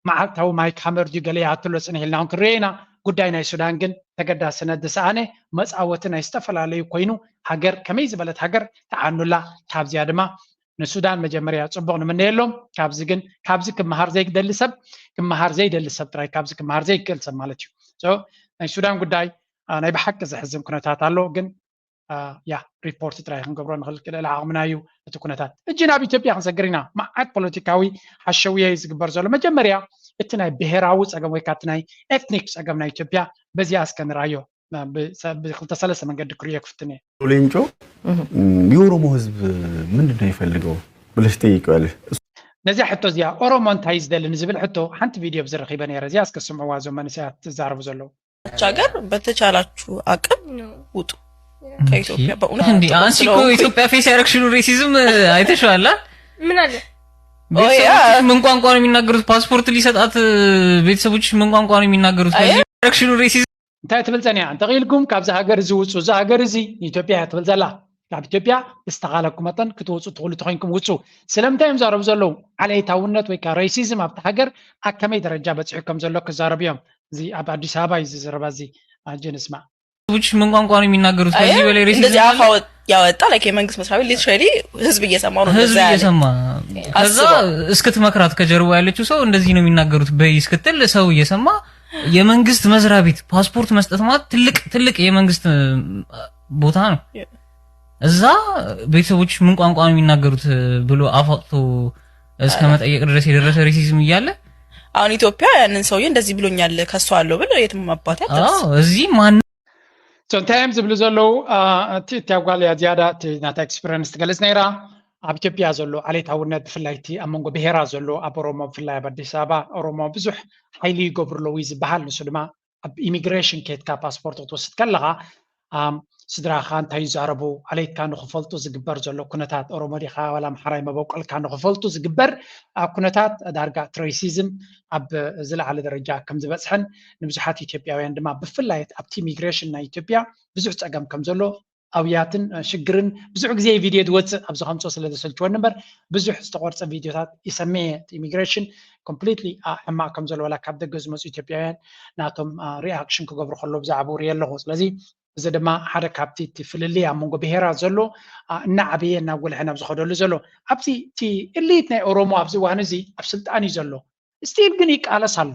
መዓልታዊ ማይክ ሃመር ድዩ ገለ ይኣትሎ ፅንሕ ኢልና እውን ክንሪኦ ኢና። ጉዳይ ናይ ሱዳን ግን ተገዳስነት ዝሰኣነ መፃወቲ ናይ ዝተፈላለዩ ኮይኑ ሃገር ከመይ ዝበለት ሃገር ተዓኑላ ካብዚኣ ድማ ንሱዳን መጀመርያ ፅቡቕ ንምነየሎም። ካብዚ ግን ካብዚ ክመሃር ዘይደሊ ሰብ ክመሃር ዘይደሊ ሰብ ጥራይ ካብዚ ክመሃር ዘይክእል ሰብ ማለት እዩ። ናይ ሱዳን ጉዳይ ናይ ብሓቂ ዘሕዝን ኩነታት ኣሎ። ግን ያ ሪፖርት ጥራይ ክንገብሮ ንኽእል ልዕሊ ዓቕምና እዩ እቲ ኩነታት። እጂ ናብ ኢትዮጵያ ክንሰግር ኢና። መዓት ፖለቲካዊ ሓሸውየ እዩ ዝግበር ዘሎ። መጀመርያ እቲ ናይ ብሄራዊ ፀገም ወይ ከዓ እቲ ናይ ኤትኒክ ፀገም ናይ ኢትዮጵያ በዚኣ እስከ ንርኣዮ። ብክልተ ሰለስተ መንገዲ ክርእዮ ክፍትን እየ። ሌንጮ የኦሮሞ ህዝብ ምንድን ነው የሚፈልገው ብለሽ ጠይቀዋለሽ። ነዚያ ሕቶ እዚኣ ኦሮሞ እንታይ ዝደሊ ንዝብል ሕቶ ሓንቲ ቪድዮ ብዝረኺበ ነይረ። እዚኣ እስከ ስምዕዋ እዞም መንእሰያት ዝዛረቡ ዘለዉ። ሀገር በተቻላችሁ አቅም ውጡ ከኢትዮጵያ። በእውነት እንዲ አንቺ እኮ ኢትዮጵያ ፌስ ያረግሽኑ ሬሲዝም አይተሽዋላ? ምን አለ ምን ቋንቋ ነው የሚናገሩት? ፓስፖርት ሊሰጣት ቤተሰቦች ምን ቋንቋ ነው የሚናገሩት? ያረግሽኑ ሬሲዝም እንታይ ትብል ጸኒያ? እንተኽኢልኩም ካብዚ ሃገር እዚ ውፁ። እዚ ሃገር እዚ ንኢትዮጵያ እያ ትብል ዘላ። ካብ ኢትዮጵያ ብዝተኻለኩም መጠን ክትወፁ ትኽእሉ ተኾይንኩም ውፁ። ስለምንታይ እዮም ዛረቡ ዘለዉ? ዓሌታውነት ወይ ከዓ ሬሲዝም ኣብቲ ሃገር ኣብ ከመይ ደረጃ በፂሑ ከም ዘሎ ክዛረቡ እዮም። እዚ ኣብ ኣዲስ ኣበባ እዩ ዝዘረባ እዚ ኣጀንስማ። ውጭ ምን ቋንቋ ነው የሚናገሩት? ከዚህ በላይ ሬሲዝም እንደዚህ አፍ ያወጣ ላይክ የመንግስት መስሪያ ቤት ሊትራሊ ህዝብ እየሰማው ነው። ህዝብ እየሰማ ከዛ እስክትመክራት ከጀርባ ያለችው ሰው እንደዚህ ነው የሚናገሩት በይ እስክትል ሰው እየሰማ የመንግስት መስሪያ ቤት ፓስፖርት መስጠት ማለት ትልቅ ትልቅ የመንግስት ቦታ ነው። እዛ ቤተሰቦች ምን ቋንቋ ነው የሚናገሩት ብሎ አፍ አውጥቶ እስከ መጠየቅ ድረስ የደረሰ ሬሲዝም እያለ አሁን ኢትዮጵያ ያንን ሰውዬ እንደዚህ ብሎኛል ከሷለሁ ብሎ የትም አባት አትደርስ። እዚህ ማን እንታይ እዮም ዝብሉ ዘለዉ? እቲ እቲያ ጓል እያ ዝያዳ እቲ ናታ ኤክስፒሪንስ ትገልጽ ነይራ። ኣብ ኢትዮጵያ ዘሎ ዓሌታውነት ብፍላይ እቲ ኣብ መንጎ ብሄራት ዘሎ ኣብ ኦሮሞ ብፍላይ ኣብ ኣዲስ ኣበባ ኦሮሞ ብዙሕ ሓይሊ ይገብሩ ኣለዉ እዩ ዝበሃል። ንሱ ድማ ኣብ ኢሚግሬሽን ከድካ ፓስፖርት ክትወስድ ከለኻ ስድራኻ እንታይ ይዛረቡ ዓሌትካ ንክፈልጡ ዝግበር ዘሎ ኩነታት ኦሮሞ ዲኻ ዋላ ኣምሓራይ መበቆልካ ንክፈልጡ ዝግበር ኩነታት ዳርጋ ትሬሲዝም ኣብ ዝለዓለ ደረጃ ከም ዝበፅሐን ንብዙሓት ኢትዮጵያውያን ድማ ብፍላይ ኣብቲ ኢሚግሬሽን ናይ ኢትዮጵያ ብዙሕ ፀገም ከም ዘሎ ኣውያትን ሽግርን ብዙሕ ግዜ ቪድዮ ዝወፅእ ኣብዚ ከምፅኦ ስለ ዘሰልችወኒ እምበር ብዙሕ ዝተቆርፀ ቪድዮታት ይሰምዕ እየ። ኢሚግሬሽን ኮምፕሊትሊ ሕማቅ ከም ዘሎ ዋላ ካብ ደገ ዝመፁ ኢትዮጵያውያን ናቶም ሪኣክሽን ክገብሩ ከለዉ ብዛዕባኡ ሪኤ ኣለኹ። ስለዚ እዚ ድማ ሓደ ካብቲ እቲ ፍልልይ ኣብ መንጎ ብሄራት ዘሎ እናዓበየ እናጎልሐ ናብ ዝኸደሉ ዘሎ ኣብዚ እቲ እሊት ናይ ኦሮሞ ኣብዚ እዋን እዚ ኣብ ስልጣን እዩ ዘሎ። ስቲል ግን ይቃለስ ኣሎ።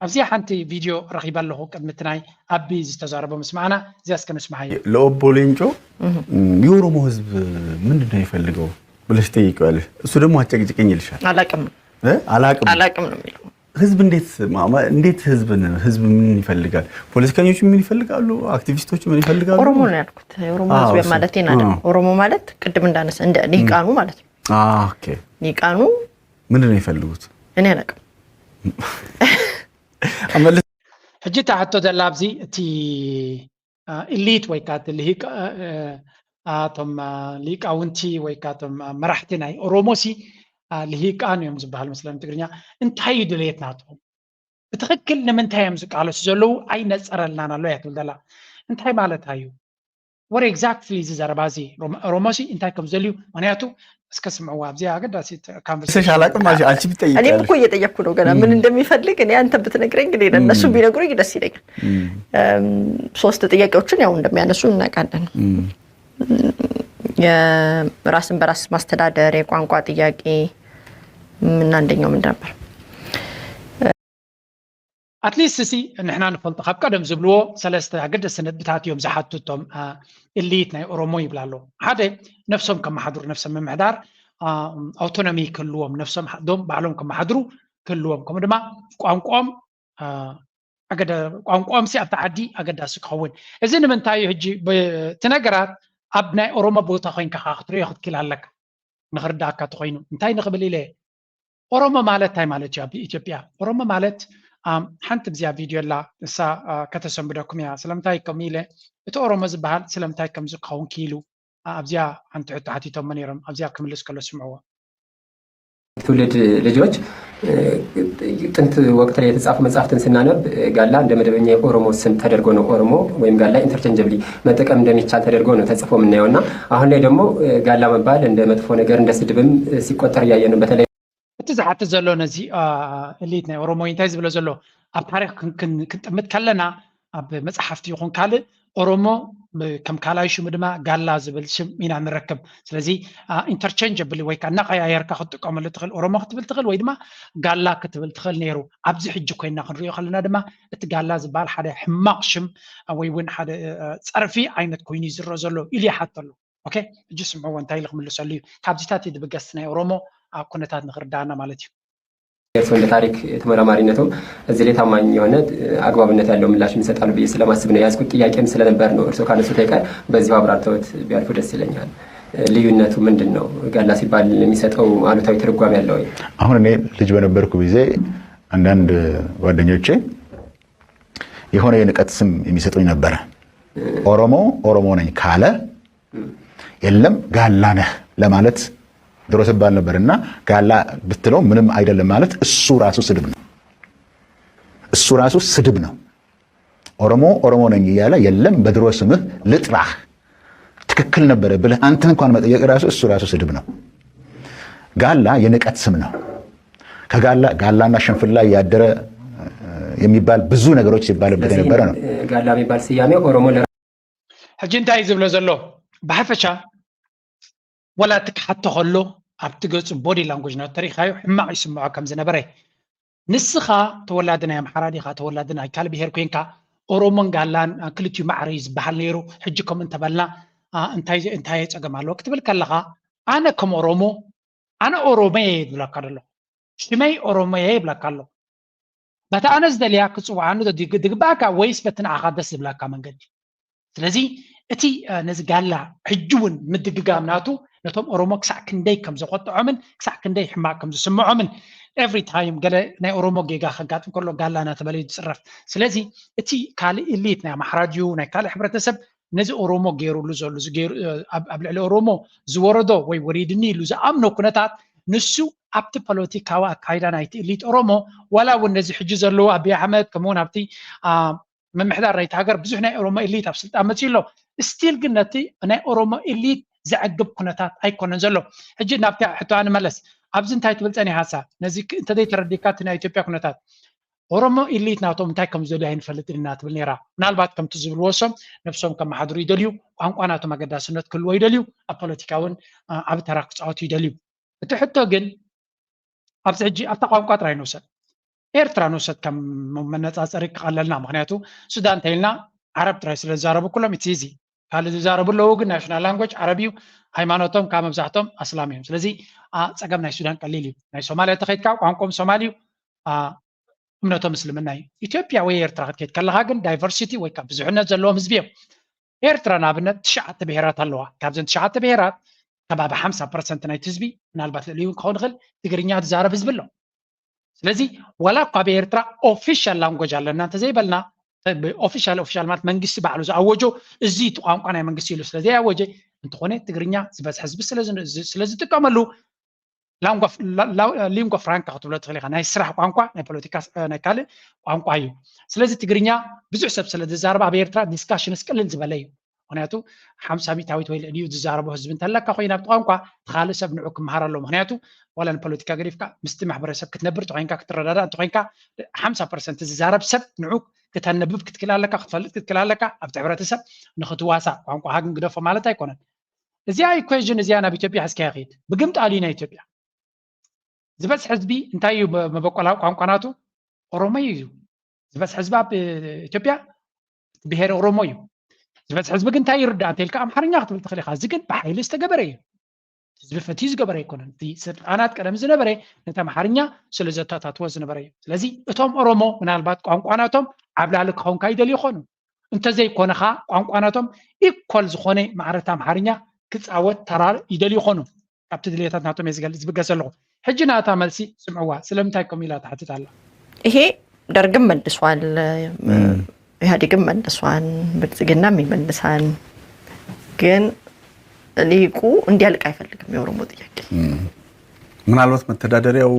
ኣብዚኣ ሓንቲ ቪድዮ ረኺበ ኣለኹ ቅድሚ እቲ ናይ ኣቢ ዝተዛረቦ ምስ መዓና እዚኣ እስከ ንስምዓዮ። ለኦቦ ሌንጮ የኦሮሞ ህዝብ ምንድን ነው የሚፈልገው ብለሽ ጠይቀዋለሽ። እሱ ደግሞ አጨቅጭቀኝ ይልሻል። አላቅም እ? አላቅም አላቅም ነው የሚለው። ህዝብ እንዴት ማ- ማ- እንዴት ህዝብን ህዝብ ምን ይፈልጋል? ፖለቲከኞች ምን ይፈልጋሉ? አክቲቪስቶች ምን ይፈልጋሉ? ኦሮሞ ነው ያልኩት። የኦሮሞ አዎ፣ ህዝብ እሱ- ማለት ና አዎ። ኦሮሞ ማለት ቅድም እንዳነሳ እንደ ሊቃኑ ማለት ነው። ኦኬ ሊቃኑ ምንድን ነው የሚፈልጉት? እኔ አላቅም። አመልስ ሕጂ እታ ሕቶ ዘላ ኣብዚ እቲ ኢሊት ወይ ከዓ እቲ ልሂቅ አ፣ አ፣ እቶም አ፣ ሊቃውንቲ ወይ ከዓ እቶም አ፣ መራሕቲ ናይ ኦሮሞሲ አ፣ ልሂቃን እዮም ዝበሃል መስለን ትግርኛ። እንታይ እዩ ድሌት ናቶም? ብትኽክል ንምንታይ እዮም ዝቃለሱ ዘለዉ? ኣይነፀረልናን ኣሎ እያ ትብል ዘላ። እንታይ ማለት እዩ? ወረ ኤግዛክትሊ እዚ ዘረባ እዚ ሮም- ኦሮሞሲ እንታይ ከም ዘልዩ ምክንያቱ እስከ ስምዕዋ ኣብዚ ኣገዳሲ ሰሽ አላቅም ማለት አንቺ እኔም ብትጠይቂያለሽ። እኮ እየጠየቅኩ ነው ገና ምን እንደሚፈልግ እኔ አንተ ብትነግረኝ እንግዲህ እነሱ ቢነግሩኝ ደስ ይለኛል። እም፣ ሶስት ጥያቄዎችን ያው እንደሚያነሱ እናውቃለን። የራስን በራስ ማስተዳደር፣ የቋንቋ ጥያቄ እና አንደኛው ምንድን ነበር? ኣትሊስት እዚ ንሕና ንፈልጦ ካብ ቀደም ዝብልዎ ሰለስተ ኣገደስቲ ነጥብታት እዮም ዝሓቱ እቶም ኢሊት ናይ ኦሮሞ ይብላ ኣለዉ። ሓደ ነብሶም ከመሓድሩ ነብሶም ምምሕዳር ኣውቶኖሚ ክህልዎም፣ ነፍሶም ዶም ባዕሎም ከመሓድሩ ክህልዎም፣ ከምኡ ድማ ቋንቋኦም ቋንቋኦም ሲ ኣብቲ ዓዲ ኣገዳሲ ክኸውን። እዚ ንምንታይ እዩ? ሕጂ እቲ ነገራት ኣብ ናይ ኦሮሞ ቦታ ኮይንካ ክትሪኦ ክትክእል ኣለካ፣ ንክርዳእካ ተኮይኑ። እንታይ ንክብል ኢለ፣ ኦሮሞ ማለት እንታይ ማለት እዩ ኣብ ኢትዮጵያ? ኦሮሞ ማለት ሓንቲ ብዚኣ ቪድዮ ኣላ፣ እሳ ከተሰንብደኩም እያ። ስለምንታይ ከምኡ ኢለ፣ እቲ ኦሮሞ ዝበሃል ስለምንታይ ከምዚ ክኸውን ክኢሉ ኣብዚኣ ሓንቲ ሕቶ ሓቲቶሞ ነይሮም። ኣብዚኣ ክምልስ ከሎ ስምዕዎ። ትውልድ ልጆች ጥንት ወቅት ላይ የተጻፉ መጽሐፍትን ስናነብ ጋላ እንደ መደበኛ የኦሮሞ ስም ተደርጎ ነው ኦሮሞ ወይም ጋላ ኢንተርቸንጀብሊ መጠቀም እንደሚቻል ተደርጎ ነው ተጽፎ የምናየው እና አሁን ላይ ደግሞ ጋላ መባል እንደ መጥፎ ነገር እንደ ስድብም ሲቆጠር እያየን ነው። በተለይ እቲ ዝሓትት ዘሎ ነዚ ኢሊት ናይ ኦሮሞ እንታይ ዝብሎ ዘሎ ኣብ ታሪክ ክንጥምት ከለና ኣብ መፅሓፍቲ ይኹን ካልእ ኦሮሞ ከም ካልኣይ ሽሙ ድማ ጋላ ዝብል ሽም ኢና ንረክብ። ስለዚ ኢንተርቸንጀብሊ ወይ ከዓ እናቀያየርካ ክትጥቀመሉ ትኽእል። ኦሮሞ ክትብል ትኽእል ወይ ድማ ጋላ ክትብል ትኽእል ነይሩ። ኣብዚ ሕጂ ኮይና ክንሪኦ ከለና ድማ እቲ ጋላ ዝበሃል ሓደ ሕማቕ ሽም ወይ እውን ሓደ ፀርፊ ዓይነት ኮይኑ እዩ ዝረአ ዘሎ ኢሉ ይሓቶ ኣሎ። ኦኬ፣ ሕጂ ስምዕዎ እንታይ ኢሉ ክምልሰሉ እዩ። ካብዚታት እዩ ዝብገስ ናይ ኦሮሞ ኩነታት ንክርዳእና ማለት እዩ። እርስዎ እንደ ታሪክ ተመራማሪነቶም እዚህ ላይ ታማኝ የሆነ አግባብነት ያለው ምላሽ የሚሰጣሉ ብዬ ስለማስብ ነው የያዝኩት። ጥያቄም ስለነበር ነው እርስዎ ካነሱት አይቀር በዚሁ አብራርተውት ቢያልፉ ደስ ይለኛል። ልዩነቱ ምንድን ነው? ጋላ ሲባል የሚሰጠው አሉታዊ ትርጓሜ አለ ወይ? አሁን እኔ ልጅ በነበርኩ ጊዜ አንዳንድ ጓደኞቼ የሆነ የንቀት ስም የሚሰጡኝ ነበረ። ኦሮሞ ኦሮሞ ነኝ ካለ የለም ጋላ ነህ ለማለት ድሮ ሲባል ነበር እና ጋላ ብትለው ምንም አይደለም ማለት እሱ ራሱ ስድብ ነው። እሱ ራሱ ስድብ ነው። ኦሮሞ ኦሮሞ ነኝ እያለ የለም በድሮ ስምህ ልጥራህ ትክክል ነበረ ብለህ አንተን እንኳን መጠየቅ ራሱ እሱ ራሱ ስድብ ነው። ጋላ የንቀት ስም ነው። ከጋላ ጋላና ሽንፍላ ያደረ የሚባል ብዙ ነገሮች ሲባልበት የነበረ ነው። ጋላ የሚባል ስያሜ ኦሮሞ ሕጂ እንታይ እዩ ዝብሎ ዘሎ? ብሓፈሻ ወላ እቲ ክሓቶ ከሎ ኣብቲ ገፁ ቦዲ ላንጉጅ ናቱ ተሪኢኻዮ ሕማቕ ይስምዖ ከም ዝነበረ። ንስኻ ተወላዲ ናይ ኣምሓራ ዲኻ ተወላዲ ናይ ካልእ ብሄር ኮይንካ ኦሮሞን ጋላን ክልቲኡ ማዕረ እዩ ዝበሃል ነይሩ። ሕጂ ከምኡ እንተበልና እንታይ እንታይ ጸገም ኣለዎ ክትብል ከለኻ ኣነ ከም ኦሮሞ ኣነ ኦሮሞ እየ ይብለካ ዘሎ። ሽመይ ኦሮሞ እየ ይብለካ ኣሎ። በቲ ኣነ ዝደልያ ክጽውዓኒ ዝግባእካ ወይስ በቲ ንዓኻ ደስ ዝብለካ መንገዲ? ስለዚ እቲ ነዚ ጋላ ሕጂ እውን ምድግጋም ናቱ ነቶም ኦሮሞ ክሳዕ ክንደይ ከም ዘቆጥዖምን ክሳዕ ክንደይ ሕማቅ ከም ዝስምዖምን every time ገለ ናይ ኦሮሞ ጌጋ ከጋጥም ከሎ ጋላ እናተበለ እዩ ዝፅረፍ። ስለዚ እቲ ካልእ ኢሊት ናይ ኣምሓራ ድዩ ናይ ካልእ ሕብረተሰብ ነዚ ኦሮሞ ገይሩሉ ዘሎ ኣብ ልዕሊ ኦሮሞ ዝወረዶ ወይ ወሪድኒ ኢሉ ዝኣምኖ ኩነታት ንሱ ኣብቲ ፖለቲካዊ ኣካይዳ ናይቲ ኢሊት ኦሮሞ ዋላ እውን ነዚ ሕጂ ዘለዎ ኣብይ ኣሕመድ ከምኡውን ኣብቲ ምምሕዳር ናይቲ ሃገር ብዙሕ ናይ ኦሮሞ ኢሊት ኣብ ስልጣን መፅኡ ኣሎ። ስቲል ግን ነቲ ናይ ኦሮሞ ኢሊት ዘዕግብ ኩነታት ኣይኮነን ዘሎ። ሕጂ ናብቲ ሕቶኣ ንመለስ። ኣብዚ እንታይ ትብል ፀኒሓሳ? ነዚ እንተዘይተረዲካ እቲ ናይ ኢትዮጵያ ኩነታት ኦሮሞ ኢሊት ናቶም እንታይ ከም ዝደልዩ ኣይንፈልጥን ኢና ትብል ነይራ። ምናልባት ከምቲ ዝብልዎ እሶም ነብሶም ከመሓድሩ ይደልዩ፣ ቋንቋ ናቶም ኣገዳስነት ክህልዎ ይደልዩ፣ ኣብ ፖለቲካ እውን ዓቢ ተራ ክፃወቱ ይደልዩ። እቲ ሕቶ ግን ኣብዚ ሕጂ ኣብታ ቋንቋ ጥራይ ንውሰድ። ኤርትራ ንውሰድ ከም መነፃፀሪ ክቐለልና። ምክንያቱ ሱዳን እንተኢልና ዓረብ ጥራይ ስለ ዝዛረቡ ኩሎም ኢትዚ ካልእ ዝዛረቡ ኣለዉ፣ ግን ናሽናል ላንጎጅ ዓረብ እዩ። ሃይማኖቶም ካብ መብዛሕቶም ኣስላም እዮም። ስለዚ ጸገም ናይ ሱዳን ቀሊል እዩ። ናይ ሶማልያ ተኸይድካ ቋንቋኦም ሶማል እዩ፣ እምነቶም እስልምና እዩ። ኢትዮጵያ ወይ ኤርትራ ክትከይድ ከለኻ ግን ዳይቨርሲቲ ወይ ካብ ብዙሕነት ዘለዎም ህዝቢ እዮም። ኤርትራ ንኣብነት ትሽዓተ ብሄራት ኣለዋ። ካብዘን ትሽዓተ ብሄራት ከባቢ ሓምሳ ፐርሰንት ናይቲ ህዝቢ ምናልባት ልዕሊኡ ክኸውን ይኽእል ትግርኛ ዝዛረብ ህዝቢ ኣሎ። ስለዚ ዋላ እኳ ኣብ ኤርትራ ኦፊሻል ላንጎጅ ኣለና እንተዘይበልና ኦፊሻል ኦፊሻል ማለት መንግስቲ ባዕሉ ዝኣወጆ እዚ እቲ ቋንቋ ናይ መንግስቲ ኢሉ ስለዘይኣወጀ እንተኾነ ትግርኛ ዝበዝሐ ህዝቢ ስለዝጥቀመሉ ሊንጓ ፍራንካ ክትብሎ ትኽእል ኢኻ። ናይ ስራሕ ቋንቋ ናይ ፖለቲካ ናይ ካልእ ቋንቋ እዩ። ስለዚ ትግርኛ ብዙሕ ሰብ ስለ ዝዛረብ ኣብ ኤርትራ ዲስካሽንስ ቅልል ዝበለ እዩ። ምክንያቱ ሓምሳ ሚታዊት ወይ ልዕሊኡ ዝዛረቦ ህዝቢ እንተለካ ኮይኑ ኣብቲ ቋንቋ እቲ ካልእ ሰብ ንዑ ክመሃር ኣለዎ። ምክንያቱ ዋላ ንፖለቲካ ገዲፍካ ምስቲ ማሕበረሰብ ክትነብር እንተኮይንካ ክትረዳዳእ እንተኮይንካ ሓምሳ ፐርሰንት ዝዛረብ ሰብ ንዑ ክተንብብ ክትክእል ኣለካ፣ ክትፈልጥ ክትክእል ኣለካ፣ ኣብቲ ሕብረተሰብ ንክትዋሳእ። ቋንቋካ ግን ግደፎ ማለት ኣይኮነን። እዚኣ ኢኩዌዥን እዚኣ ናብ ኢትዮጵያ ሕዝካ ይኸይድ። ብግምጣሉ እዩ ናይ ኢትዮጵያ ዝበዝሕ ህዝቢ እንታይ እዩ መበቆላዊ ቋንቋ ናቱ? ኦሮሞ እዩ። ዝበዝሕ ህዝቢ ኣብ ኢትዮጵያ ብሄር ኦሮሞ እዩ። ዝበዝሕ ህዝቢ ግን እንታይ ይርዳእ እንተልካ ኣምሓርኛ ክትብል ትኽእል ኢኻ። እዚ ግን ብሓይሊ ዝተገበረ እዩ። ህዝቢ ፈትዩ ዝገበረ ኣይኮነን። እቲ ስልጣናት ቀደም ዝነበረ ነቲ ኣምሓርኛ ስለ ዘተኣታትዎ ዝነበረ እዩ። ስለዚ እቶም ኦሮሞ ምናልባት ቋንቋ ናቶም ዓብላሊ ክኸውን ይደልዩ ይኾኑ። እንተዘይኮነ ኸዓ ቋንቋ ናቶም ኢኳል ዝኾነ ማዕረታ ኣምሓርኛ ክፃወት ተራ ይደልዩ ይኾኑ። ካብቲ ድልየታት ናቶም እየ ዝገልፅ ዝብገስ ዘለኹ። ሕጂ ናታ መልሲ ስምዕዋ፣ ስለምንታይ ከምኡ ኢላ ትሓትት ኣላ? ይሄ ደርግም መልሷል፣ ኢህአዴግም መልሷል፣ ብልጽግናም ይመልሳል። ግን ሊቁ እንዲያልቅ አይፈልግም የኦሮሞ ጥያቄ። ምናልባት መተዳደሪያው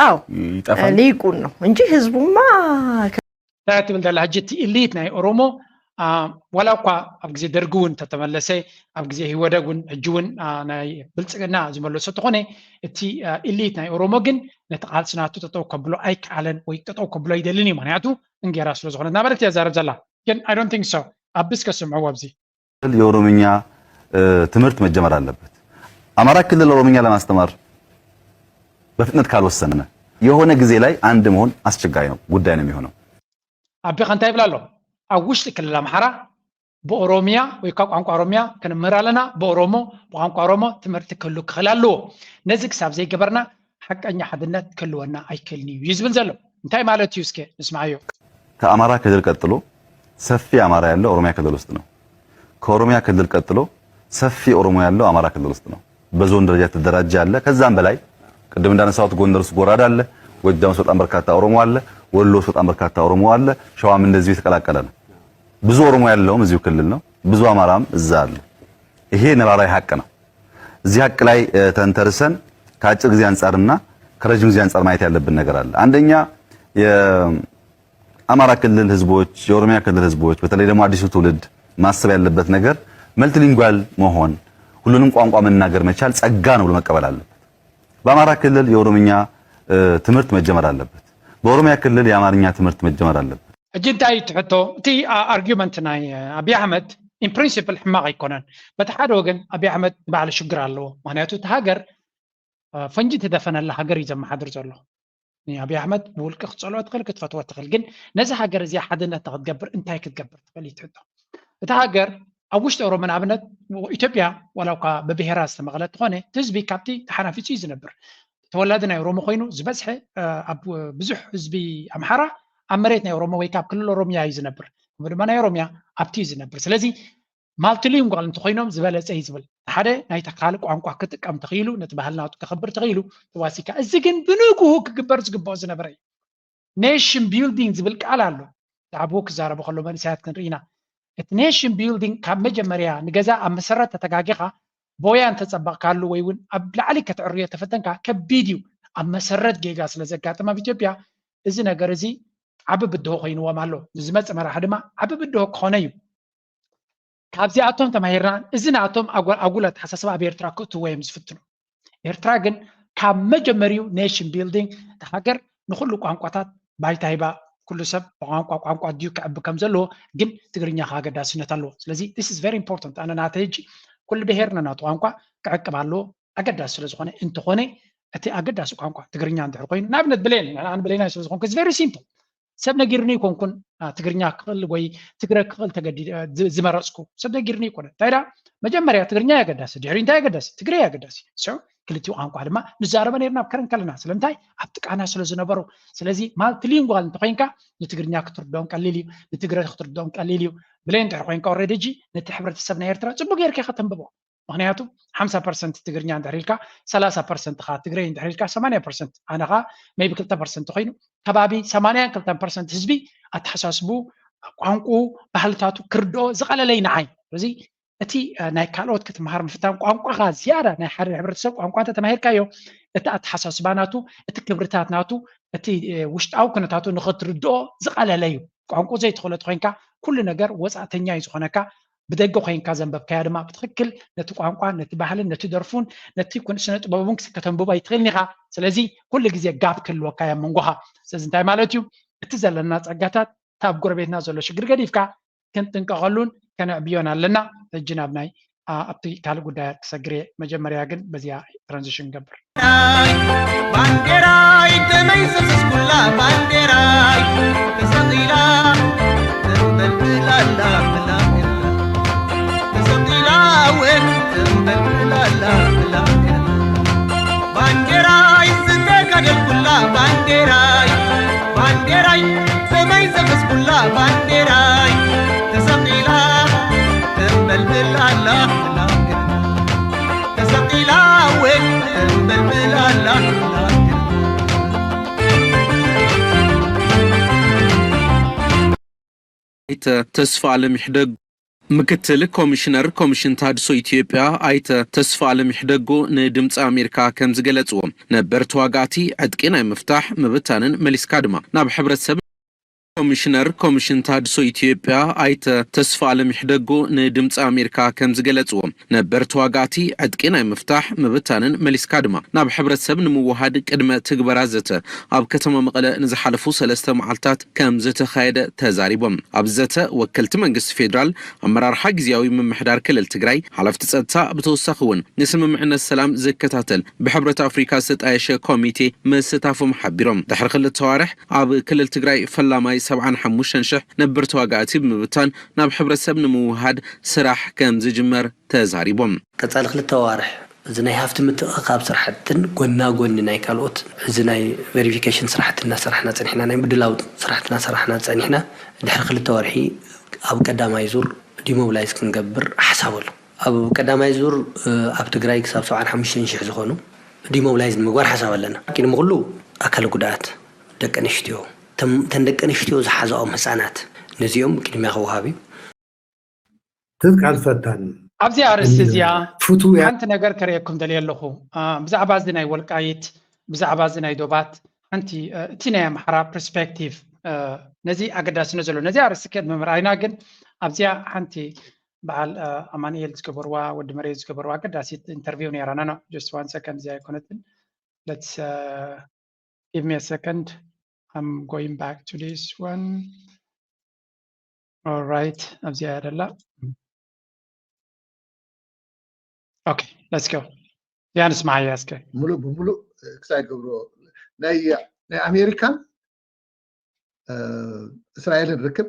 አዎ ይጠፋል። ሊቁን ነው እንጂ ህዝቡማ እንታይ ትብል ዘላ ሕጂ? እቲ ኢሊት ናይ ኦሮሞ ዋላ እኳ ኣብ ግዜ ደርጊ እውን እንተተመለሰ፣ ኣብ ግዜ ህወደግ እውን ሕጂ እውን ናይ ብልፅግና ዝመለሶ ተኾነ፣ እቲ ኢሊት ናይ ኦሮሞ ግን ነቲ ቃልሲ ናቱ ጠጠው ከብሎ ኣይከኣለን ወይ ጠጠው ከብሎ ኣይደልን እዩ። ምክንያቱ እንጌራ ስለዝኾነ እናበለት እያ ዛረብ ዘላ። ግን I don't think so። ኣብ እስከ ስምዕዎ ኣብዚ የኦሮምኛ ትምህርት መጀመር አለበት። አማራ ክልል ኦሮምኛ ለማስተማር በፍጥነት ካልወሰነ የሆነ ጊዜ ላይ አንድ መሆን አስቸጋሪ ነው ጉዳይ ነው የሚሆነው። ኣቢኻ እንታይ ይብላ ኣሎ? ኣብ ውሽጢ ክልል ኣምሓራ ብኦሮምያ ወይ ካብ ቋንቋ ኦሮምያ ክንምህር ኣለና፣ ብኦሮሞ ብቋንቋ ኦሮሞ ትምህርቲ ክህሉ ክኽእል ኣለዎ። ነዚ ክሳብ ዘይገበርና ሓቀኛ ሓድነት ክህልወና ኣይክእልን እዩ እዩ ዝብል ዘሎ። እንታይ ማለት እዩ? እስከ ንስማዓዮ። ከአማራ ክልል ቀጥሎ ሰፊ አማራ ያለው ኦሮሚያ ክልል ውስጥ ነው። ከኦሮሚያ ክልል ቀጥሎ ሰፊ ኦሮሞ ያለው አማራ ክልል ውስጥ ነው። በዞን ደረጃ የተደራጀ አለ። ከዛም በላይ ቅድም እንዳነሳሁት ጎንደር ውስጥ ጎራዳ አለ፣ ጎጃም ውስጥ በጣም በርካታ ኦሮሞ አለ፣ ወሎ ውስጥ በጣም በርካታ ኦሮሞ አለ፣ ሸዋም እንደዚሁ የተቀላቀለ ነው። ብዙ ኦሮሞ ያለውም እዚሁ ክልል ነው። ብዙ አማራም እዛ አለ። ይሄ ነባራዊ ሀቅ ነው። እዚህ ሀቅ ላይ ተንተርሰን ከአጭር ጊዜ አንጻርና ከረጅም ጊዜ አንጻር ማየት ያለብን ነገር አለ። አንደኛ የአማራ ክልል ህዝቦች፣ የኦሮሚያ ክልል ህዝቦች፣ በተለይ ደግሞ አዲሱ ትውልድ ማሰብ ያለበት ነገር መልቲሊንጓል መሆን፣ ሁሉንም ቋንቋ መናገር መቻል ጸጋ ነው ብሎ መቀበል አለበት። በአማራ ክልል የኦሮምኛ ትምህርት መጀመር አለበት። በኦሮሚያ ክልል የአማርኛ ትምህርት መጀመር አለበት። ሕጂ እንታይ ትሕቶ? እቲ ኣርጊመንት ናይ ኣብይ ኣሕመድ ኢን ፕሪንሲፕል ሕማቕ ኣይኮነን። በቲ ሓደ ወገን ኣብይ ኣሕመድ ባዕሉ ሽግር ኣለዎ። ምክንያቱ እቲ ሃገር ፈንጂ ተደፈነላ ሃገር እዩ ዘመሓድር ዘሎ። ኣብይ ኣሕመድ ብውልቂ ክትፀልኦ ትኽእል ክትፈትዎ ትኽእል፣ ግን ነዚ ሃገር እዚኣ ሓድነት ክትገብር እንታይ ክትገብር ትኽእል እዩ ትሕቶ። እቲ ሃገር ኣብ ውሽጢ ኦሮሞ ንኣብነት ኢትዮጵያ ዋላ እኳ ብብሄራ ዝተመቐለት ትኾነ እቲ ህዝቢ ካብቲ ተሓናፊፁ እዩ ዝነብር። ተወላዲ ናይ ኦሮሞ ኮይኑ ዝበዝሐ ኣብ ብዙሕ ህዝቢ ኣምሓራ ኣብ መሬት ናይ ኦሮሞ ወይ ካብ ክልል ኦሮሚያ እዩ ዝነብር፣ ከምኡ ድማ ናይ ኦሮሚያ ኣብቲ እዩ ዝነብር። ስለዚ ማልቲሊንጓል እንተኮይኖም ዝበለፀ እዩ ዝብል። ሓደ ናይታ ካልእ ቋንቋ ክጥቀም ተኽኢሉ ነቲ ባህል ናቱ ከኽብር ተኽኢሉ ተዋሲካ። እዚ ግን ብንግሁ ክግበር ዝግብኦ ዝነበረ እዩ። ኔሽን ቢልዲንግ ዝብል ቃል ኣሎ። ዳዕቡ ክዛረቡ ከሎ መንእሰያት ክንርኢ ኢና። እቲ ኔሽን ቢልዲንግ ካብ መጀመርያ ንገዛ ኣብ መሰረት ተተጋጊኻ ቦያ እንተፀበቕካሉ ወይ እውን ኣብ ላዕሊ ከተዕርዮ ተፈተንካ ከቢድ እዩ። ኣብ መሰረት ጌጋ ስለ ዘጋጥም ኣብ ኢትዮጵያ እዚ ነገር እዚ ዓቢ ብድሆ ኮይንዎም ኣሎ። ንዝመፅእ መራሒ ድማ ዓቢ ብድሆ ክኾነ እዩ። ካብዚኣቶም ተማሂርና እዚ ናቶም ኣጉል ኣተሓሳስባ ኣብ ኤርትራ ክእትዎ እዮም ዝፍትኑ። ኤርትራ ግን ካብ መጀመሪኡ ኔሽን ቢልዲንግ እቲ ሃገር ንኩሉ ቋንቋታት ባይታ ሂባ ኩሉ ሰብ ብቋንቋ ቋንቋ ድዩ ክዕቢ ከም ዘለዎ ግን ትግርኛ ከ ኣገዳስነት ኣለዎ። ስለዚ this is very important። ኣነ ናተ ሕጂ ኩሉ ብሄር ነናቱ ቋንቋ ክዕቅብ ኣለዎ ኣገዳሲ ስለ ዝኾነ እንተኾነ እቲ ኣገዳሲ ቋንቋ ትግርኛ እንድሕር ኮይኑ ንኣብነት ብሌን ኣነ ብሌናይ ስለ ዝኾንኩ it's very simple። ሰብ ነጊርኒ ይኮንኩን ትግርኛ ክኽእል ወይ ትግረ ክኽእል ዝመረፅኩ ሰብ ነጊርኒ ይኮነ እንታይ ዳ መጀመርያ ትግርኛ የገዳሲ ድሕሪ እንታይ የገዳሲ ትግረ የገዳሲ። ክልቲኡ ቋንቋ ድማ ንዛረበ ነርና ኣብ ከረን ከለና ስለምንታይ ኣብቲ ቃና ስለ ዝነበሩ። ስለዚ ማልቲሊንጓል እንተኮይንካ ንትግርኛ ክትርድኦም ቀሊል እዩ፣ ንትግረ ክትርድኦም ቀሊል እዩ። ብለይ እንድሕር ኮይንካ ኦረዲ ሕጂ ነቲ ሕብረተሰብ ናይ ኤርትራ ፅቡቅ ጌርካ ከተንብቦ። ምክንያቱ ሓምሳ ፐርሰንት ትግርኛ እንድሕር ኢልካ ሰላሳ ፐርሰንት ከ ትግረይ እንድሕር ኢልካ ሰማንያ ፐርሰንት ኣነ ከ maybe ክልተ ፐርሰንት ኮይኑ ከባቢ ሰማንያን ክልተን ፐርሰንት ህዝቢ ኣተሓሳስቡ ቋንቁ ባህልታቱ ክርድኦ ዝቐለለይ ንዓይ እዚ እቲ ናይ ካልኦት ክትመሃር ምፍታን ቋንቋኻ ዝያዳ ናይ ሓደ ሕብረተሰብ ቋንቋ እንተተማሂርካዮ እቲ ኣተሓሳስባ ናቱ እቲ ክብርታት ናቱ እቲ ውሽጣዊ ኩነታቱ ንኽትርድኦ ዝቐለለ እዩ። ቋንቁ ዘይትኽእሎ ተኮይንካ ኩሉ ነገር ወፃእተኛ እዩ ዝኾነካ። ብደገ ኮይንካ ዘንበብካያ ድማ ብትኽክል ነቲ ቋንቋ ነቲ ባህልን ነቲ ደርፉን ነቲ ስነ ጥበቡን ከተንብቦ ኣይትኽእልን ኢኻ። ስለዚ ኩሉ ግዜ ጋፕ ክህልወካ እያ መንጎኻ። ስለዚ እንታይ ማለት እዩ? እቲ ዘለና ፀጋታት እታ ኣብ ጎረቤትና ዘሎ ሽግር ገዲፍካ ክንጥንቀቐሉን ከነዕብዮን ኣለና። ሕጂ ናብ ናይ ኣብቲ ካልእ ጉዳያት ክሰግር እየ። መጀመርያ ግን በዚኣ ትራንዚሽን ገብር። ባንዴራይ ደመይ ዘዘዝኩላ ባንዴራይ ተሰቒላ ተንበልብላላ ብላ ተሰቒላ እውን ተንበልብላላ ብላ ላላ ተሰቂላ ወይ ተንበልበላላ ኣይተ ተስፋ ኣለም ይሕደጉ። ምክትል ኮሚሽነር ኮሚሽን ታድሶ ኢትዮጵያ ኣይተ ተስፋ ኣለም ይሕደጉ ንድምፂ ኣሜሪካ ከም ዝገለፅዎ፣ ነበር ተዋጋእቲ ዕጥቂ ናይ ምፍታሕ፣ ምብታንን መሊስካ ድማ ናብ ሕብረተሰብ ኮሚሽነር ኮሚሽን ታድሶ ኢትዮጵያ ኣይተ ተስፋ ኣለም ይሕደጉ ንድምፂ ኣሜሪካ ከም ዝገለፅዎ፣ ነበር ተዋጋእቲ ዕጥቂ ናይ ምፍታሕ፣ ምብታንን መሊስካ ድማ ናብ ሕብረተሰብ ንምውሃድ ቅድመ ትግበራ ዘተ ኣብ ከተማ መቐለ ንዝሓለፉ ሰለስተ መዓልታት ከም ዝተኻየደ ተዛሪቦም። ኣብ ዘተ ወከልቲ መንግስቲ ፌዴራል፣ ኣመራርሓ ግዝያዊ ምምሕዳር ክልል ትግራይ፣ ሓለፍቲ ጸጥታ፣ ብተወሳኺ እውን ንስምምዕነት ሰላም ዝከታተል ብሕብረት ኣፍሪካ ዝተጣየሸ ኮሚቴ ምስታፎም ሓቢሮም። ድሕሪ ክልተ ኣዋርሕ ኣብ ክልል ትግራይ ፈላማይ ሰብዓን ሓሙሽተን ሽሕ ነበር ተዋጋእቲ ብምብታን ናብ ሕብረተሰብ ንምውሃድ ስራሕ ከም ዝጅመር ተዛሪቦም። ቀጻሊ ክልተ ኣዋርሕ እዚ ናይ ሃፍቲ ምትእኽኻብ ስራሕትን ጎና ጎኒ ናይ ካልኦት እዚ ናይ ቬሪፊኬሽን ስራሕቲ እናሰራሕና ጸኒሕና፣ ናይ ምድላው ስራሕቲ እናሰራሕና ጸኒሕና፣ ድሕሪ ክልተ ወርሒ ኣብ ቀዳማይ ዙር ዲሞብላይዝ ክንገብር ሓሳብ ኣሎ። ኣብ ቀዳማይ ዙር፣ እ፣ ኣብ ትግራይ ክሳብ ሰብዓን ሓሙሽተን ሽሕ ዝኾኑ ዲሞብላይዝ ንምግባር ሓሳብ ኣለና። ቅድሚ ኩሉ ኣካለ ጉድኣት ደቂ ኣንስትዮ፣ እቶም፣ እተን ደቂ ኣንስትዮ ዝሓዛኦም ህፃናት፣ ነዚኦም ቅድሚያ ክወሃብ እዩ። ትጥቃል ፈታኒ ኣብዚኣ ኣርእስቲ እዚኣ ፍቱ ሓንቲ ነገር ከርእየኩም ደልየ ኣለኹ። አ፣ ብዛዕባ እዚ ናይ ወልቃይት፣ ብዛዕባ እዚ ናይ ዶባት ሓንቲ፣ እ፣ እቲ ናይ ኣምሓራ ፐርስፔክቲቭ፣ እ፣ ነዚ ኣገዳስነት ዘለዎ ነዚ ኣርእስቲ ቅድሚ ምርኣይና ግን ኣብዚኣ ሓንቲ በዓል፣ እ፣ ኣማኑኤል ዝገበርዋ ወዲ መሬት ዝገበርዋ ኣገዳሲት ኢንተርቪው ነይራ። ኖ ኖ just one second እዚኣ ኣይኮነትን። Let's, uh, give me a second. I'm going back to this one. All right. ኣብዚኣ እያ ደላ። Okay, let's go. እዚኣ ንስማዓያ እስከ። ሙሉእ ብሙሉእ ክሳይ ገብሮ ናይ ናይ ኣሜሪካን እ፣ እስራኤልን ርክብ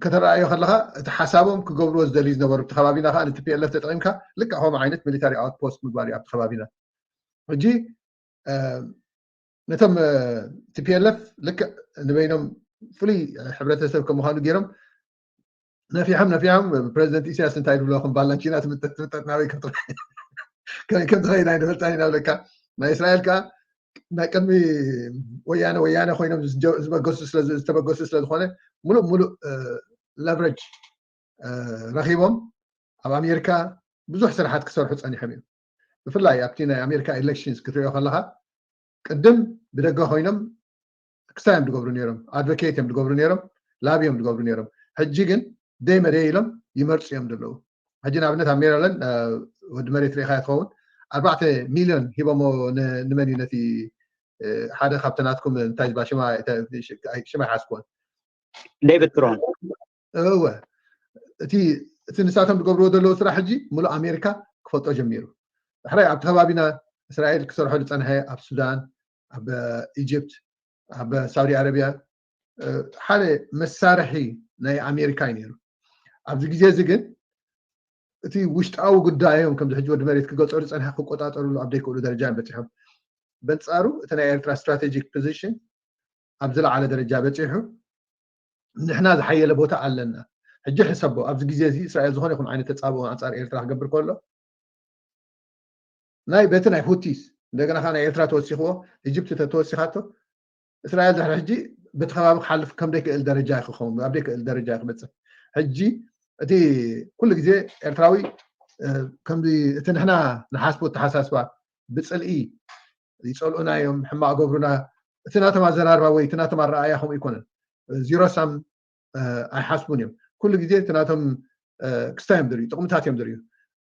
ከተረኣዮ ከለካ እቲ ሓሳቦም ክገብርዎ ዝደልዩ ዝነበሩ ኣብቲ ከባቢና ከዓ ንቲ ፒኤልኤፍ ተጠቂምካ ልክዕ ከምኡ ዓይነት ሚሊታሪ ኣውትፖስት ምግባር እዩ ኣብቲ ከባቢና። ሕጂ እ፣ ነቶም እ፣ ቲፒኤልኤፍ ልክዕ ንበይኖም ፍሉይ ሕብረተሰብ ከም ምኳኑ ገይሮም ነፊሖም ነፊሖም ፕረዚደንት ኢሳያስ እንታይ ዝብሎ ከም ባላንቺና ትምጠጥ ትምጠጥ ናበይ ከም ትኸ- ከመይ ከም ትኸይድ ኣይንፈልጣን ኢና ብለካ። ናይ እስራኤል ከዓ ናይ ቅድሚ ወያነ ወያነ ኮይኖም ዝጀ- ዝበገሱ ስለ ዝተበገሱ ስለ ዝኾነ ሙሉእ ሙሉእ ለቨሬጅ ረኺቦም ኣብ ኣሜሪካ ብዙሕ ስራሓት ክሰርሑ ፀኒሖም እዮም። ብፍላይ ኣብቲ ናይ ኣሜሪካ ኤሌክሽንስ ክትሪኦ ከለካ ቅድም ብደገ ኮይኖም ክስታይ እዮም ዝገብሩ ነይሮም፣ ኣድቮኬት እዮም ዝገብሩ ነይሮም፣ ላቢ እዮም ዝገብሩ ነይሮም። ሕጂ ግን ደይ መደይ ኢሎም ይመርፁ እዮም ዘለዉ። ሕጂ ንኣብነት ኣብ ሜሪላንድ ወዲ መሬት ሪኢኻዮ ትኸውን ኣርባዕተ ሚልዮን ሂቦሞ ንመን እዩ ነቲ ሓደ ካብቲ ናትኩም እንታይ ዝበሃል ሽማ ሽማ ይሓዝኩዎን ዴቪድ ትሮን እወ እቲ እቲ ንሳቶም ዝገብርዎ ዘለዉ ስራሕ ሕጂ ሙሉእ ኣሜሪካ ክፈልጦ ጀሚሩ። ሕራይ ኣብቲ ከባቢና እስራኤል ክሰርሖ ዝፀንሐ ኣብ ሱዳን ኣብ ኢጅፕት ኣብ ሳውዲ ኣረቢያ ሓደ መሳርሒ ናይ ኣሜሪካ እዩ ነይሩ። ኣብዚ ግዜ እዚ ግን እቲ ውሽጣዊ ጉዳዮም ከምዚ ሕጂ ወዲ መሬት ክገፀሩ ዝፀንሐ ክቆፃፀርሉ ኣብ ዘይክእሉ ደረጃ እዮም በፂሖም። በንፃሩ እቲ ናይ ኤርትራ ስትራቴጂክ ፖዚሽን ኣብ ዝለዓለ ደረጃ በፂሑ ንሕና ዝሓየለ ቦታ ኣለና። ሕጂ ሕሰቦ ኣብዚ ግዜ እዚ እስራኤል ዝኾነ ይኹን ዓይነት ተፃብኦ ኣንፃር ኤርትራ ክገብር ከሎ ናይ በቲ ናይ ሁቲስ እንደገና ከዓ ናይ ኤርትራ ተወሲኽዎ ኢጅፕቲ ተተወሲኻቶ እስራኤል ድሕሪ ሕጂ በቲ ከባቢ ክሓልፍ ከም ዘይክእል ደረጃ ክኸውን ኣብ ዘይክእል ደረጃ ክበፅሕ ሕጂ እቲ ኩሉ ግዜ ኤርትራዊ ከምዚ እቲ ንሕና ንሓስቦ ኣተሓሳስባ ብፅልኢ ይፀልኡና እዮም ሕማቕ ገብሩና እቲ ናቶም ኣዘራርባ ወይ እቲ ናቶም ኣረኣያ ከምኡ ይኮነን ዚሮ ሳም ኣይሓስቡን እዮም ኩሉ ግዜ እቲ ናቶም ክስታይ እዮም ዝርዩ ጥቕምታት እዮም ዝርዩ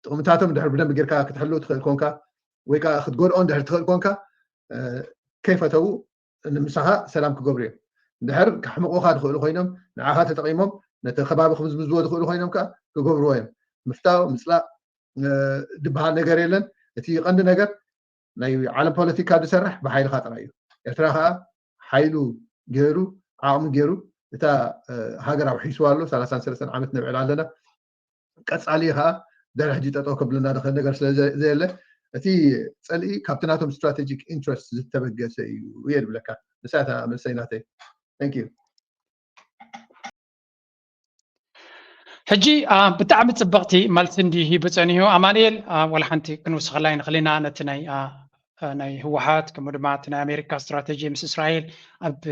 ጥቕምታቶም ድሕር ብደንብ ጌርካ ክትሕልው ትኽእል ኮንካ ወይ ከዓ ክትጎድኦ እንድሕር ትኽእል ኮንካ ከይፈተው ንምሳኻ ሰላም ክገብሩ እዮም እንድሕር ከሕምቑኻ ዝኽእሉ ኮይኖም ንዓኻ ተጠቒሞም ነቲ ከባቢ ክምዝምዝዎ ዝኽእሉ ኮይኖም ከዓ ክገብርዎ እዮም ምፍታው ምፅላእ ዝበሃል ነገር የለን እቲ ቀንዲ ነገር ናይ ዓለም ፖለቲካ ዝሰርሕ ብሓይልኻ ጥራይ እዩ ኤርትራ ከዓ ሓይሉ ገይሩ ዓቕሚ ገይሩ እታ ሃገር ኣውሒስዋ ኣሎ ሰላሳን ሰለስተን ዓመት ነብዕል ኣለና ቀፃሊ ከዓ ድሕሪ ሕጂ ጠጠው ከብልና ዝኽእል ነገር ስለ ዘየለ እቲ ፅልኢ ካብቲ ናቶም ስትራቴጂክ ኢንትረስት ዝተበገሰ እዩ እየ ዝብለካ ንሳ እታ መልሰይ ናተይ thank you ሕጂ ብጣዕሚ ፅብቕቲ መልሲ እንዲ ሂቡ ፀኒሑ ኣማንኤል። ዋላ ሓንቲ ክንውስኸላ ይንኽእል ኢና ነቲ ናይ ናይ ህወሓት፣ ከምኡ ድማ እቲ ናይ ኣሜሪካ ስትራተጂ ምስ እስራኤል ኣብ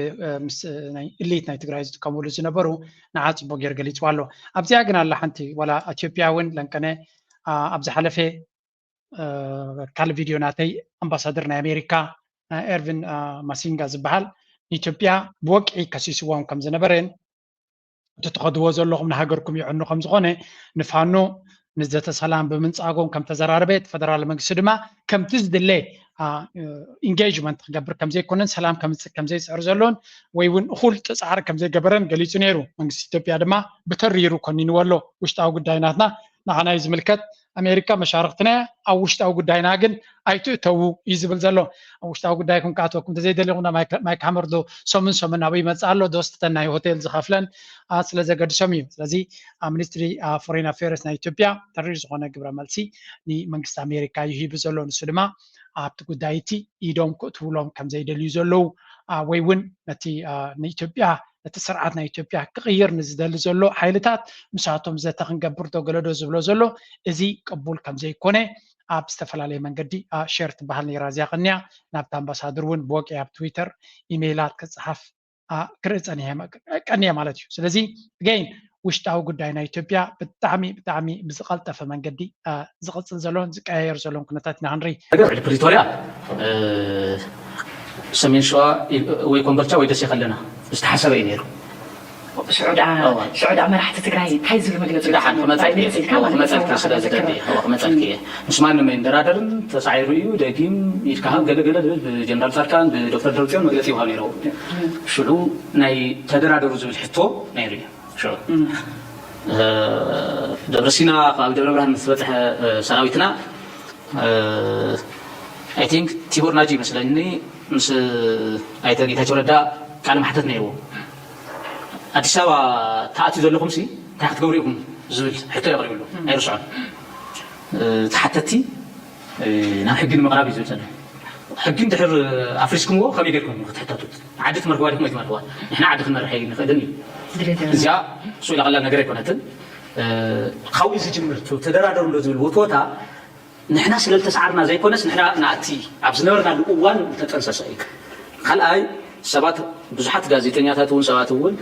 ምስ ናይ እሊት ናይ ትግራይ ዝጥቀምሉ ዝነበሩ ንዓ ፅቡቅ ገይሩ ገሊፅዋ ኣሎ። ኣብዚኣ ግን ኣላ ሓንቲ ዋላ ኢትዮጵያ እውን ለንቀነ ኣብ ዝሓለፈ ካል ቪድዮ ናተይ ኣምባሳደር ናይ ኣሜሪካ ኤርቪን ማሲንጋ ዝበሃል ንኢትዮጵያ ብወግዒ ከሲስዎም ከም ዝነበረን እቲ ትኸድዎ ዘለኹም ንሃገርኩም ይዕኑ ከም ዝኾነ ንፋኖ ንዘተ ሰላም ብምንጻጎም ከም ተዘራረበ እቲ ፈደራል መንግስቲ ድማ ከምቲ ዝድለ ኢንጌጅመንት ክገብር ከም ዘይኮነን ሰላም ከምጽእ ከም ዘይጽዕር ዘሎን ወይ እውን እኹል ጻዕሪ ከም ዘይገበረን ገሊጹ ነይሩ። መንግስቲ ኢትዮጵያ ድማ ብተሪሩ ኮኒንዎ ኣሎ። ውሽጣዊ ጉዳይ ናትና ንዓና እዩ ዝምልከት። ኣሜሪካ መሻርክትና እያ፣ ኣብ ውሽጣዊ ጉዳይና ግን ኣይትእተዉ እዩ ዝብል ዘሎ። ኣብ ውሽጣዊ ጉዳይኩም ክኣትወኩም እንተዘይደሊኹም ናብ ማይክ ሃመር ዶ ሰሙን ሰሙን ናበይ ይመፅእ ኣሎ ዶ ስተን ናይ ሆቴል ዝኸፍለን ስለ ዘገድሶም እዩ። ስለዚ ሚኒስትሪ ፎሬን ኣፌርስ ናይ ኢትዮጵያ ተሪር ዝኾነ ግብረ መልሲ ንመንግስቲ ኣሜሪካ እዩ ሂቡ ዘሎ። ንሱ ድማ ኣብቲ ጉዳይ እቲ ኢዶም ክእትውሎም ከም ዘይደልዩ ዘለዉ ወይ እውን ነቲ ንኢትዮጵያ ነቲ ስርዓት ናይ ኢትዮጵያ ክቕይር ንዝደሊ ዘሎ ሓይልታት ምሳቶም ዘተ ክንገብር ዶ ገለዶ ዝብሎ ዘሎ እዚ ቅቡል ከም ዘይኮነ ኣብ ዝተፈላለየ መንገዲ ሸር ትበሃል ነይራ እዚኣ ቀንያ ናብቲ ኣምባሳድር እውን ብወቂ ኣብ ትዊተር ኢሜይላት ክፅሓፍ ክርኢ ቀንየ ማለት እዩ። ስለዚ ገይን ውሽጣዊ ጉዳይ ናይ ኢትዮጵያ ብጣዕሚ ብጣዕሚ ብዝቀልጠፈ መንገዲ ዝቅፅል ዘሎን ዝቀያየር ዘሎን ኩነታት ኢና ክንርኢ። ነገር ፕሪቶሪያ ሰሜን ሸዋ ወይ ኮምቦልቻ ወይ ደሴ ከለና ዝተሓሰበ እዩ ነይሩ። ሽዑ ደኣ መራሕቲ ትግራይ እንታይ ዝብል መግለፂ ደሓን ክመፀልኪ ክመፀልኪ ስለ ዝደሊ ክመፀልኪ እየ። ምስ ማንም ኣይንደራደርን፣ ተሳዒሩ እዩ፣ ደጊም ኢድካ ሃብ ገለ ገለ ዝብል ብጀነራል ፃድቃን ብዶክተር ደብረፅዮን መግለፂ ይውሃብ ነይሩ። ሽዑ ናይ ተደራደሩ ዝብል ሕቶ ነይሩ እዩ። ሽዑ ደብረ ሲና ካብ ደብረ ብርሃን ምስ በፅሐ ሰራዊትና I think ቲቦር ናጂ ይመስለኒ ምስ ኣይተ ጌታቸው ረዳ ቃለ መሓተት ነይርዎ። ኣዲስ ኣበባ ተኣትዩ ዘለኹም ሲ እንታይ ክትገብሩ ኢኹም ዝብል ሕቶ የቕሪብሉ ኣይርስዖን። ተሓተቲ ናብ ሕጊ ንምቕራብ እዩ ዝብል ዘሎ። ሕጊ እንድሕር ኣፍሪስኩምዎ ከመይ ጌርኩም ክትሕተቱት? ዓዲ ትመርሕዋ ዲኹም ኣይትመርሕዋ? ንሕና ዓዲ ክንመርሕ ኣይንኽእልን እዩ። እዚኣ ስኡ ኢላ ቀላል ነገር ኣይኮነትን። ካብኡ ዝጅምር ተደራደሩ እንዶ ዝብል ወትወታ ንሕና ስለ ዝተሰዓርና ዘይኮነስ ንሕና ናቲ ኣብ ዝነበርናሉ እዋን ዝተጠንሰሰ እዩ። ካልኣይ ሰባት ብዙሓት ጋዜጠኛታት እውን ሰባት እውን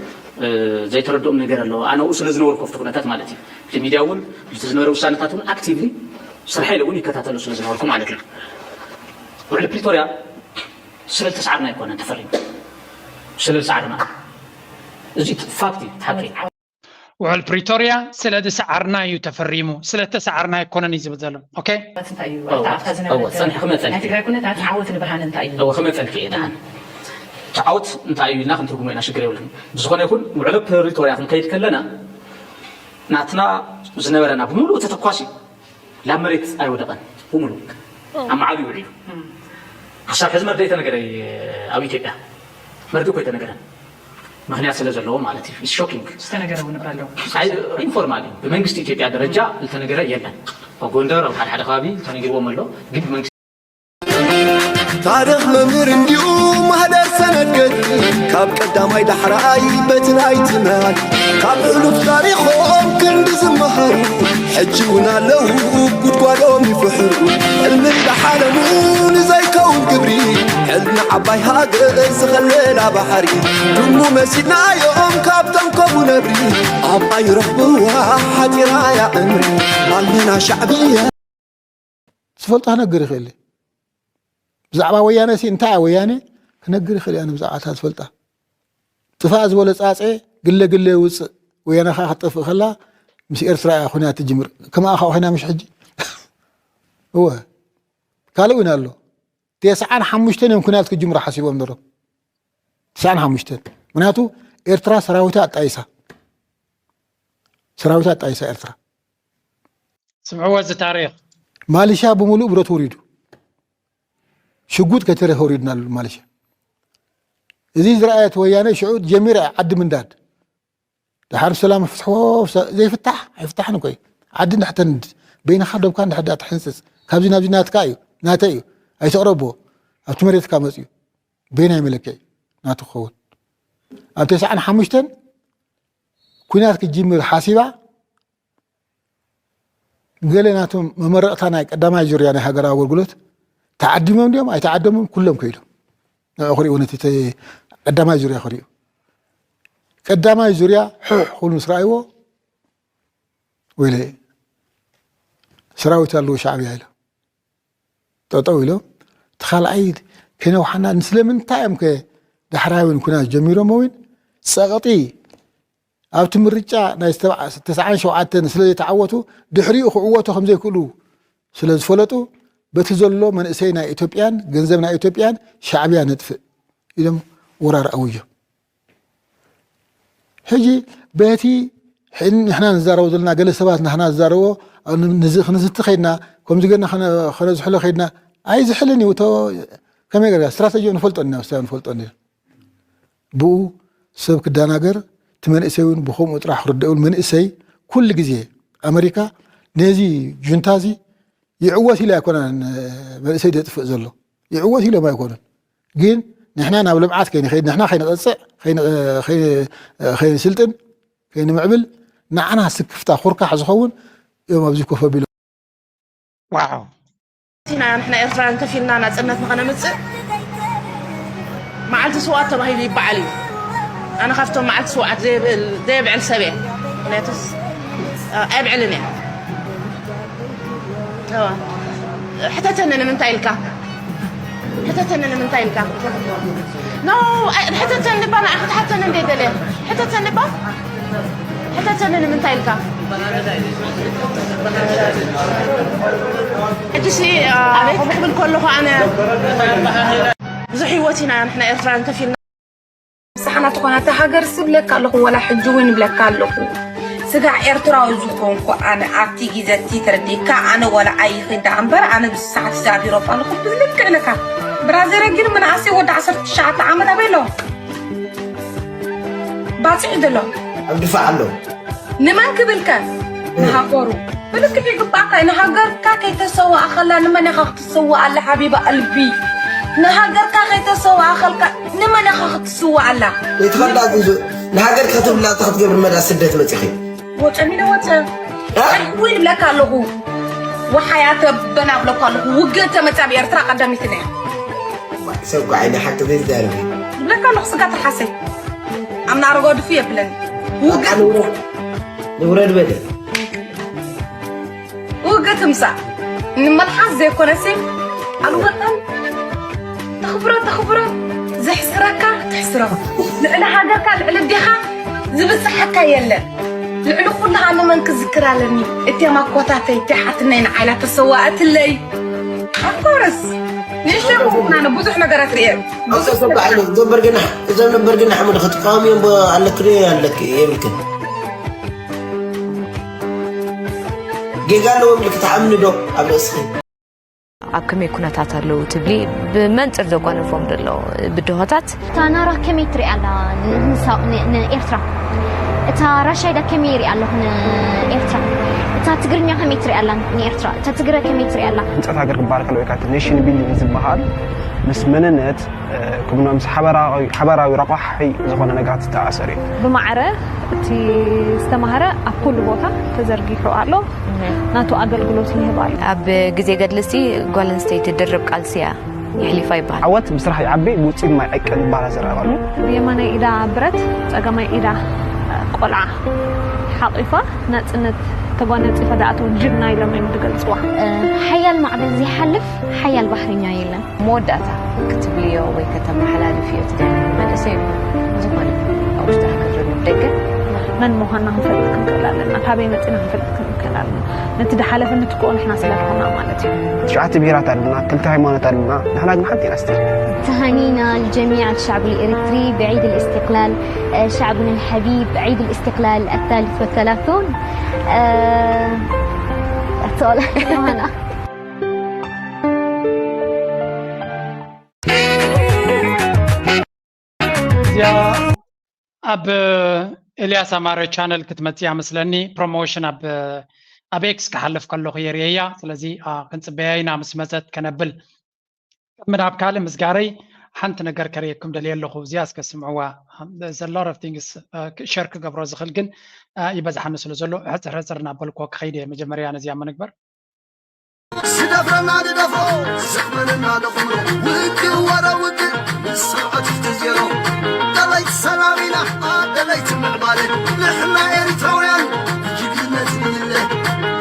ዘይተረድኦም ነገር ኣለዎ። ኣነ ኣብኡ ስለ ዝነበርኩ ኣብቲ ኩነታት ማለት እዩ። እቲ ሚድያ እውን እቲ ዝነበረ ውሳነታት እውን ኣክቲቭሊ ስርሐ ኢለ እውን ይከታተሎ ስለ ዝነበርኩ ማለት እዩ። ውዕሊ ፕሪቶርያ ስለ ዝተሰዓርና ኣይኮነን ተፈሪሙ፣ ስለ ዝሰዓርና እዚ ፋክት እዩ፣ ሓቂ። ውዕል ፕሪቶርያ ስለ ዝሰዓርና እዩ ተፈሪሙ፣ ስለ ተሰዓርና ኣይኮነን እዩ ዝብል ዘሎ። ኦኬ። እንታይ እዩ? ኣብታ ኣብታ ዝነበረት ናይ ትግራይ ኩነታት ዓወት ንብርሃን እንታይ እዩ? እወ ክመፀልኪ እየ ደሓን። እቲ ዓወት እንታይ እዩ ኢልና ክንትርጉሞ ኢና፣ ሽግር የብልን። ብዝኾነ ይኹን ውዕሎ ፕሪቶርያ ክንከይድ ከለና ናትና ዝነበረና ብምሉእ ተተኳሲ ላብ መሬት ኣይወደቐን ብምሉእ ኣብ መዓቢኡ ውዒሉ። ክሳብ ሕዚ መርዶ የተነገረ ኣብ ኢትዮጵያ መርዶ እኮ የተነገረን ምክንያት ስለ ዘለዎ ማለት እዩ። It's shocking። ዝተነገረ እውን እኮ ኣሎ። ኢንፎርማሊ ብመንግስቲ ኢትዮጵያ ደረጃ ዝተነገረ የለን። ኣብ ጎንደር ኣብ ሓደ ሓደ ከባቢ ተነጊርዎም ኣሎ፣ ግን ብመንግስቲ ታሪኽ መምህር እንዲኡ ማህደር ሰነድ ገድሊ ካብ ቀዳማይ ዳሕራይ በቲ ናይ ትማል ካብ ሕሉፍ ታሪኾም ክንዲ ዝመሃሩ ሕጂ እውን ኣለዉ ጉድጓዶም ይፍሕሩ። ሕልሚ እንዳሓለሙ ንዘይከውን ግብሪ ሕልሚ ዓባይ ሃገር ዝኸለላ ባሕሪ ድሙ መሲልናዮም ካብቶም ከምኡ ነብሪ ኣባይ ረኽብዋ ሓፂራ እያ ዕምሪ ኣለና ሻዕብያ። ዝፈልጦ ክነግር ይኽእል እየ። ብዛዕባ ወያነ ሲ እንታይ እያ ወያነ ክነግር ይኽእል እየ ኣነ ብዛዕባ እታ ዝፈልጣ። ጥፋእ ዝበሎ ፃፀ ግለ ግለ ይውፅእ። ወያነ ከዓ ክትጠፍእ ከላ ምስ ኤርትራ እያ ኩናት ትጅምር። ከምኣ ከዓ ኮይና ምሽ ሕጂ? እወ ካልእ እውን ኣሎ። ተስዓን ሓሙሽተን እዮም ኩናት ክጅምሩ ሓሲቦም ነሮም። ተስዓን ሓሙሽተን ምክንያቱ ኤርትራ ሰራዊታ ኣጣይሳ ሰራዊታ ኣጣይሳ ኤርትራ ስምዕዎ እዚ ታሪኽ። ማልሻ ብምሉእ ብረት ወሪዱ ሽጉጥ ከይተረፈ ወሪዱና ኣሎ ማልሻ። እዚ ዝረኣየት ወያነ ሽዑ ጀሚራ ዓዲ ምንዳድ። ደሓር ሰላም ፍትሕዎ ዘይፍታሕ ኣይፍታሕን እኮ እዩ። ዓዲ እንድሕተን በይንኻ ደብካ እንድሕዳ ትሕንፅፅ ካብዚ ናብዚ ናትካ እዩ ናተ እዩ ኣይተቕረብዎ ኣብቲ መሬትካ መፅዩ በይናይ መለክዒ ናቱ ክኸውን ኣብ ተስዓን ሓሙሽተን ኩናት ክጅምር ሓሲባ ገለ ናቶም መመረቕታ ናይ ቀዳማይ ዙርያ ናይ ሃገራዊ ኣገልግሎት ተዓዲሞም ድዮም ኣይተዓደሙን፣ ኩሎም ከይዶም ንዕኡ ክሪኡ፣ ነቲ ተ-፣ ቀዳማይ ዙርያ ክሪኡ። ቀዳማይ ዙርያ ሕሕ ክብሉ ምስ ረኣይዎ፣ ወይለ፣ ሰራዊት ኣለዎ ሻዕብያ ኢሎም ጠጠው ኢሎም። እቲ ካልኣይ ከይነውሓና፣ ንስለምንታይ እዮም ከ ዳሕራይ እውን ኩናት ጀሚሮም እውን ጸቕጢ ኣብቲ ምርጫ ናይ ዝተብዓ-፣ ተስዓን ሸውዓተን ስለ ዘይተዓወቱ፣ ድሕሪኡ ክዕወቱ ከም ዘይክእሉ ስለ ዝፈለጡ፣ በቲ ዘሎ መንእሰይ ናይ ኢትዮጵያን ገንዘብ ናይ ኢትዮጵያን ሻዕብያ ነጥፍእ ኢሎም ወራር ኣውጆም። ሕጂ በቲ ሕን-፣ ንሕና ንዛረቦ ዘለና፣ ገለ ሰባት ንሕና ዝዛረቦ፣ ኣብ ን-፣ ንዝ-፣ ክንዝቲ ከይድና፣ ከምዚ ገና ከነ-፣ ከነዝሕሎ ከይድና፣ ኣይዝሕልን እዩ። እቶ ከመይ ገርካ ስትራተጂኡ ንፈልጦ ኢና፣ ንፈልጦ ኢና። ብኡ ሰብ ክደናገር፣ እቲ መንእሰይ እውን ብኸምኡ ጥራሕ ክርድእ ይብል። መንእሰይ ኩሉ ግዜ ኣመሪካ ነዚ ጁንታ እዚ ይዕወት ኢሉ ኣይኮነን መንእሰይ ዘጥፍእ ዘሎ። ይዕወት ኢሎም ኣይኮኑን። ግን ንሕና ናብ ልምዓት ከይንኸይድ፣ ንሕና ከይንቐጽዕ፣ ከይን-፣ ከይን-፣ ከይንስልጥን፣ ከይንምዕብል፣ ንዓና ስክፍታ ኩርካሕ ዝኸውን እዮም ኣብዚ ኮፍ ኣቢሎም። ዋው ኢና ንሕና ኤርትራውያን ከፊልና ናጽነት ንኸነምጽእ መዓልቲ ስውኣት ተባሂሉ ይበዓል እዩ። ኣነ ካብቶም መዓልቲ ስውኣት ዘይብል-፣ ዘየብዕል ሰብ እየ። ምክንያቱስ፣ እ፣ ኣይብዕልን እየ። እዋ። ሕተተኒ ንምንታይ ኢልካ? ሕተተኒ ንምንታይ ኢልካ? ኖ፣ ኣይ፣ ሕተተኒ እባ ንዓኻ ክትሓተኒ እንደ ደለ። ሕተተኒ እባ። ሕተተኒ ንምንታይ ኢልካ? ሕጂሲ፣ እ፣ ኣበይ ክብል ከለኹ ኣነ ብዙሕ ህይወት ኢና ንሕና ኤርትራውያን ከፊልና። ንስሓ ናትኾና እታ ሃገር ስብለካ ኣለኹ ወላ ሕጂ እውን ይብለካ ኣለኹ። ስጋዕ ኤርትራዊ ዝኾንኩ ኣነ ኣብቲ ግዘ እቲ ተረዲእካ ኣነ ወላ ኣይኺድ ደኣ እምበር ኣነ ብዚ ሰዓት እዚ ኣብ ኤሮጳ ኣለኹ ብልክዕ ኢለካ። ብራዘረይ ግን መናእሰይ ወዲ ዓሰርተ ትሽዓተ ዓመት ኣበይ ኣሎ? ባጽዕ ዘሎ ኣብ ድፋዕ ኣሎ። ንመን ክብል ከ ንሃገሩ ብልክዕ ይግባእካ እዩ። ንሃገርካ ከይተሰዋእኻላ ንመን ኢኻ ክትስዋኣላ ሓቢባ ቀልቢ? ንሃገርካ ከይተሰዋእኻልካ ንመን ኢኻ ክትስዋኣላ? ዘይትኸላ ንሃገር ክትብላ እንታይ ክትገብር መዳ ስደት መፂኺ? ወፀ ሚለ ወፀ ወይ ይብለካ ኣለኹ። ወሓያ ተበና ብለኳ ኣለኹ። ውግእ ተመፃ ብኤርትራ ቀዳሚትና እያ። ሰብ ጓዓይ ንሓቂ ዘይዛረብ እዩ። ይብለካ ኣለኹ ስጋ ተሓሰይ ኣብ ናረጎ ድፉ የብለኒ። ውግእ ንውረድ ንውረድ በሊ። ውግእ ትምፃእ ንመልሓስ ዘይኮነሲ ኣልወጠን ተኽብሮ ተኽብሮ ዘሕስረካ ትሕስሮ ልዕሊ ሃገርካ ልዕሊ ኣዴኻ ዝብፅሓካ የለን። ልዕሊ ኩሉ ከዓ ንመን ክዝክር ኣለኒ እቴም ኣኮታተይ እቴ ሓትነይ ንዓይላ ተሰዋእትለይ ኣፍኮርስ ንእሽተይ ኮንኩና ብዙሕ ነገራት ርየ እዞም ነበር ግን እዞም ነበር ግን ሓመድ ክትቃወምዮም ኣለክዶ ኣለክ የብልክን ጌጋ ኣለዎም ኢልክ ትኣምኒ ዶ ኣብ ርእስኺ ኣብ ከመይ ኩነታት ኣለዉ ትብሊ ብመንፅር ዘጓነፎም ዘሎ ብድሆታት እታ ናራ ከመይ ትሪኣ ኣላ ንኤርትራ እታ ራሻይዳ ከመይ ይሪኣ ኣለኹ ንኤርትራ እታ ትግርኛ ከመይ ትሪኣ ኣላ ንኤርትራ እታ ትግረ ከመይ ትሪኣ ኣላ ህንፀት ሃገር ክባረክ ኣለዎ ኢልካ እቲ ኔሽን ቢልዲንግ ዝበሃል ምስ መንነት ከምኡ ምስ ሓበራዊ ረቋሒ ዝኾነ ነገራት ዝተኣሰር እዩ። ብማዕረ እቲ ዝተማህረ ኣብ ኩሉ ቦታ ተዘርጊሑ ኣሎ። ናቱ ኣገልግሎት ይህብ ኣሎ። ኣብ ግዜ ገድልሲ ጓል ኣንስተይቲ ድርብ ቃልሲ እያ የሕሊፋ ይበሃል። ዓወት ምስራሕ ይዓቢ ብውፅኢት ማይ ዕቅን ይበሃል ዘረባ ኣሎ። ብየማናይ ኢዳ ብረት ፀገማይ ኢዳ ቆልዓ ሓቒፋ ናፅነት ተጓነፂፋ ዝኣተወት ጅግና ኢሎም እዮም ዝገልፅዋ። ሓያል ማዕበል ዘይሓልፍ ሓያል ባሕረኛ የለን። መወዳእታ ክትብልዮ ወይ ከተመሓላልፍዮ ትደልዪ ንመንእሰይ ይኹን ንዝኾነ ኣብ ውሽጢ ሃገር ዘሎ ብደገ መን ምዃንና ክንፈልጥ ክንክእል ኣለና፣ ካበይ መፂና ክንፈልጥ ክንክእል ኣለና። ነቲ ዝሓለፈ ንትክኦ ንሕና ስለ ዝኾና ማለት እዩ። ትሽዓተ ብሄራት ኣለና፣ ክልተ ሃይማኖት ኣለና፣ ንሕና ግን ሓንቲ ኢና still። تهانينا لجميع الشعب الإريتري بعيد الاستقلال، شعبنا الحبيب، عيد الاستقلال الثالث والثلاثون. That's all. እዚኣ ኣብ ኤልያስ ኣማረ ቻነል ክትመፅእ እያ መስለኒ። ፕሮሞሽን ኣብ ኣብ ኤክስ ክሓልፍ ከለኹ የርእየያ። ስለዚ ክንፅበያ ኢና ምስ መፀት ከነብል። ቅድሚ ናብ ካልእ ምስጋረይ ሓንቲ ነገር ከርእየኩም ደልየ ኣለኹ። እዚኣ እስከ ስምዕዋ። There's a lot of things ሸር ክገብሮ ዝኽእል፣ ግን ይበዝሓኒ ስለ ዘሎ ሕፅር ሕፅር እናበልኩ ክኸይድ እየ። መጀመርያ ነዚኣ ምንግበር ስደፍረና ንደፍሮ ዘኽበረና ደኹምሮ ውድብ ወረ ውድብ ምስ ስርዓት ዜሮ ደለይቲ ሰላም ኢና ደለይቲ ምዕባለ ንሕና ኤሪትራውያን ጅግንነት ንግለ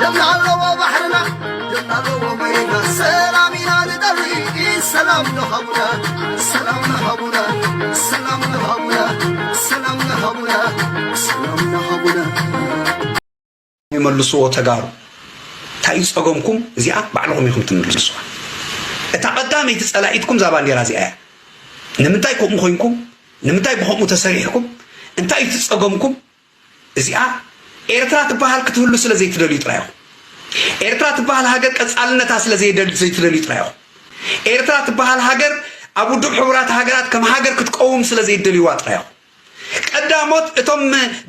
ደምና ኣለዎ ባሕርና ደምና ኣለዎ መሬትና ሰላም ኢና ንደሊ ሰላም ንሃቡና ሰላም ንሃቡና ሰላም ንሃቡና ሰላም ንሃቡና ሰላም ንሃቡና ይመልስዎ ተጋሩ። እንታይ እዩ ጸገምኩም? እዚኣ ባዕልኹም ኢኹም ትምልስዋ። እታ ቀዳመይቲ ጸላኢትኩም እዛ ባንዴራ እዚኣ እያ። ንምንታይ ከምኡ ኮይንኩም? ንምንታይ ብኸምኡ ተሰሪሕኩም? እንታይ እዩ እቲ ጸገምኩም? እዚኣ ኤርትራ ትበሃል ክትህሉ ስለ ዘይትደልዩ ጥራይ ኢኹም። ኤርትራ ትበሃል ሃገር ቀጻልነታ ስለ ዘይደል- ዘይትደልዩ ጥራይ ኢኹም። ኤርትራ ትበሃል ሃገር ኣብ ውድብ ሕቡራት ሃገራት ከም ሃገር ክትቀውም ስለ ዘይደልይዋ ጥራይ ኢኹም። ቀዳሞት እቶም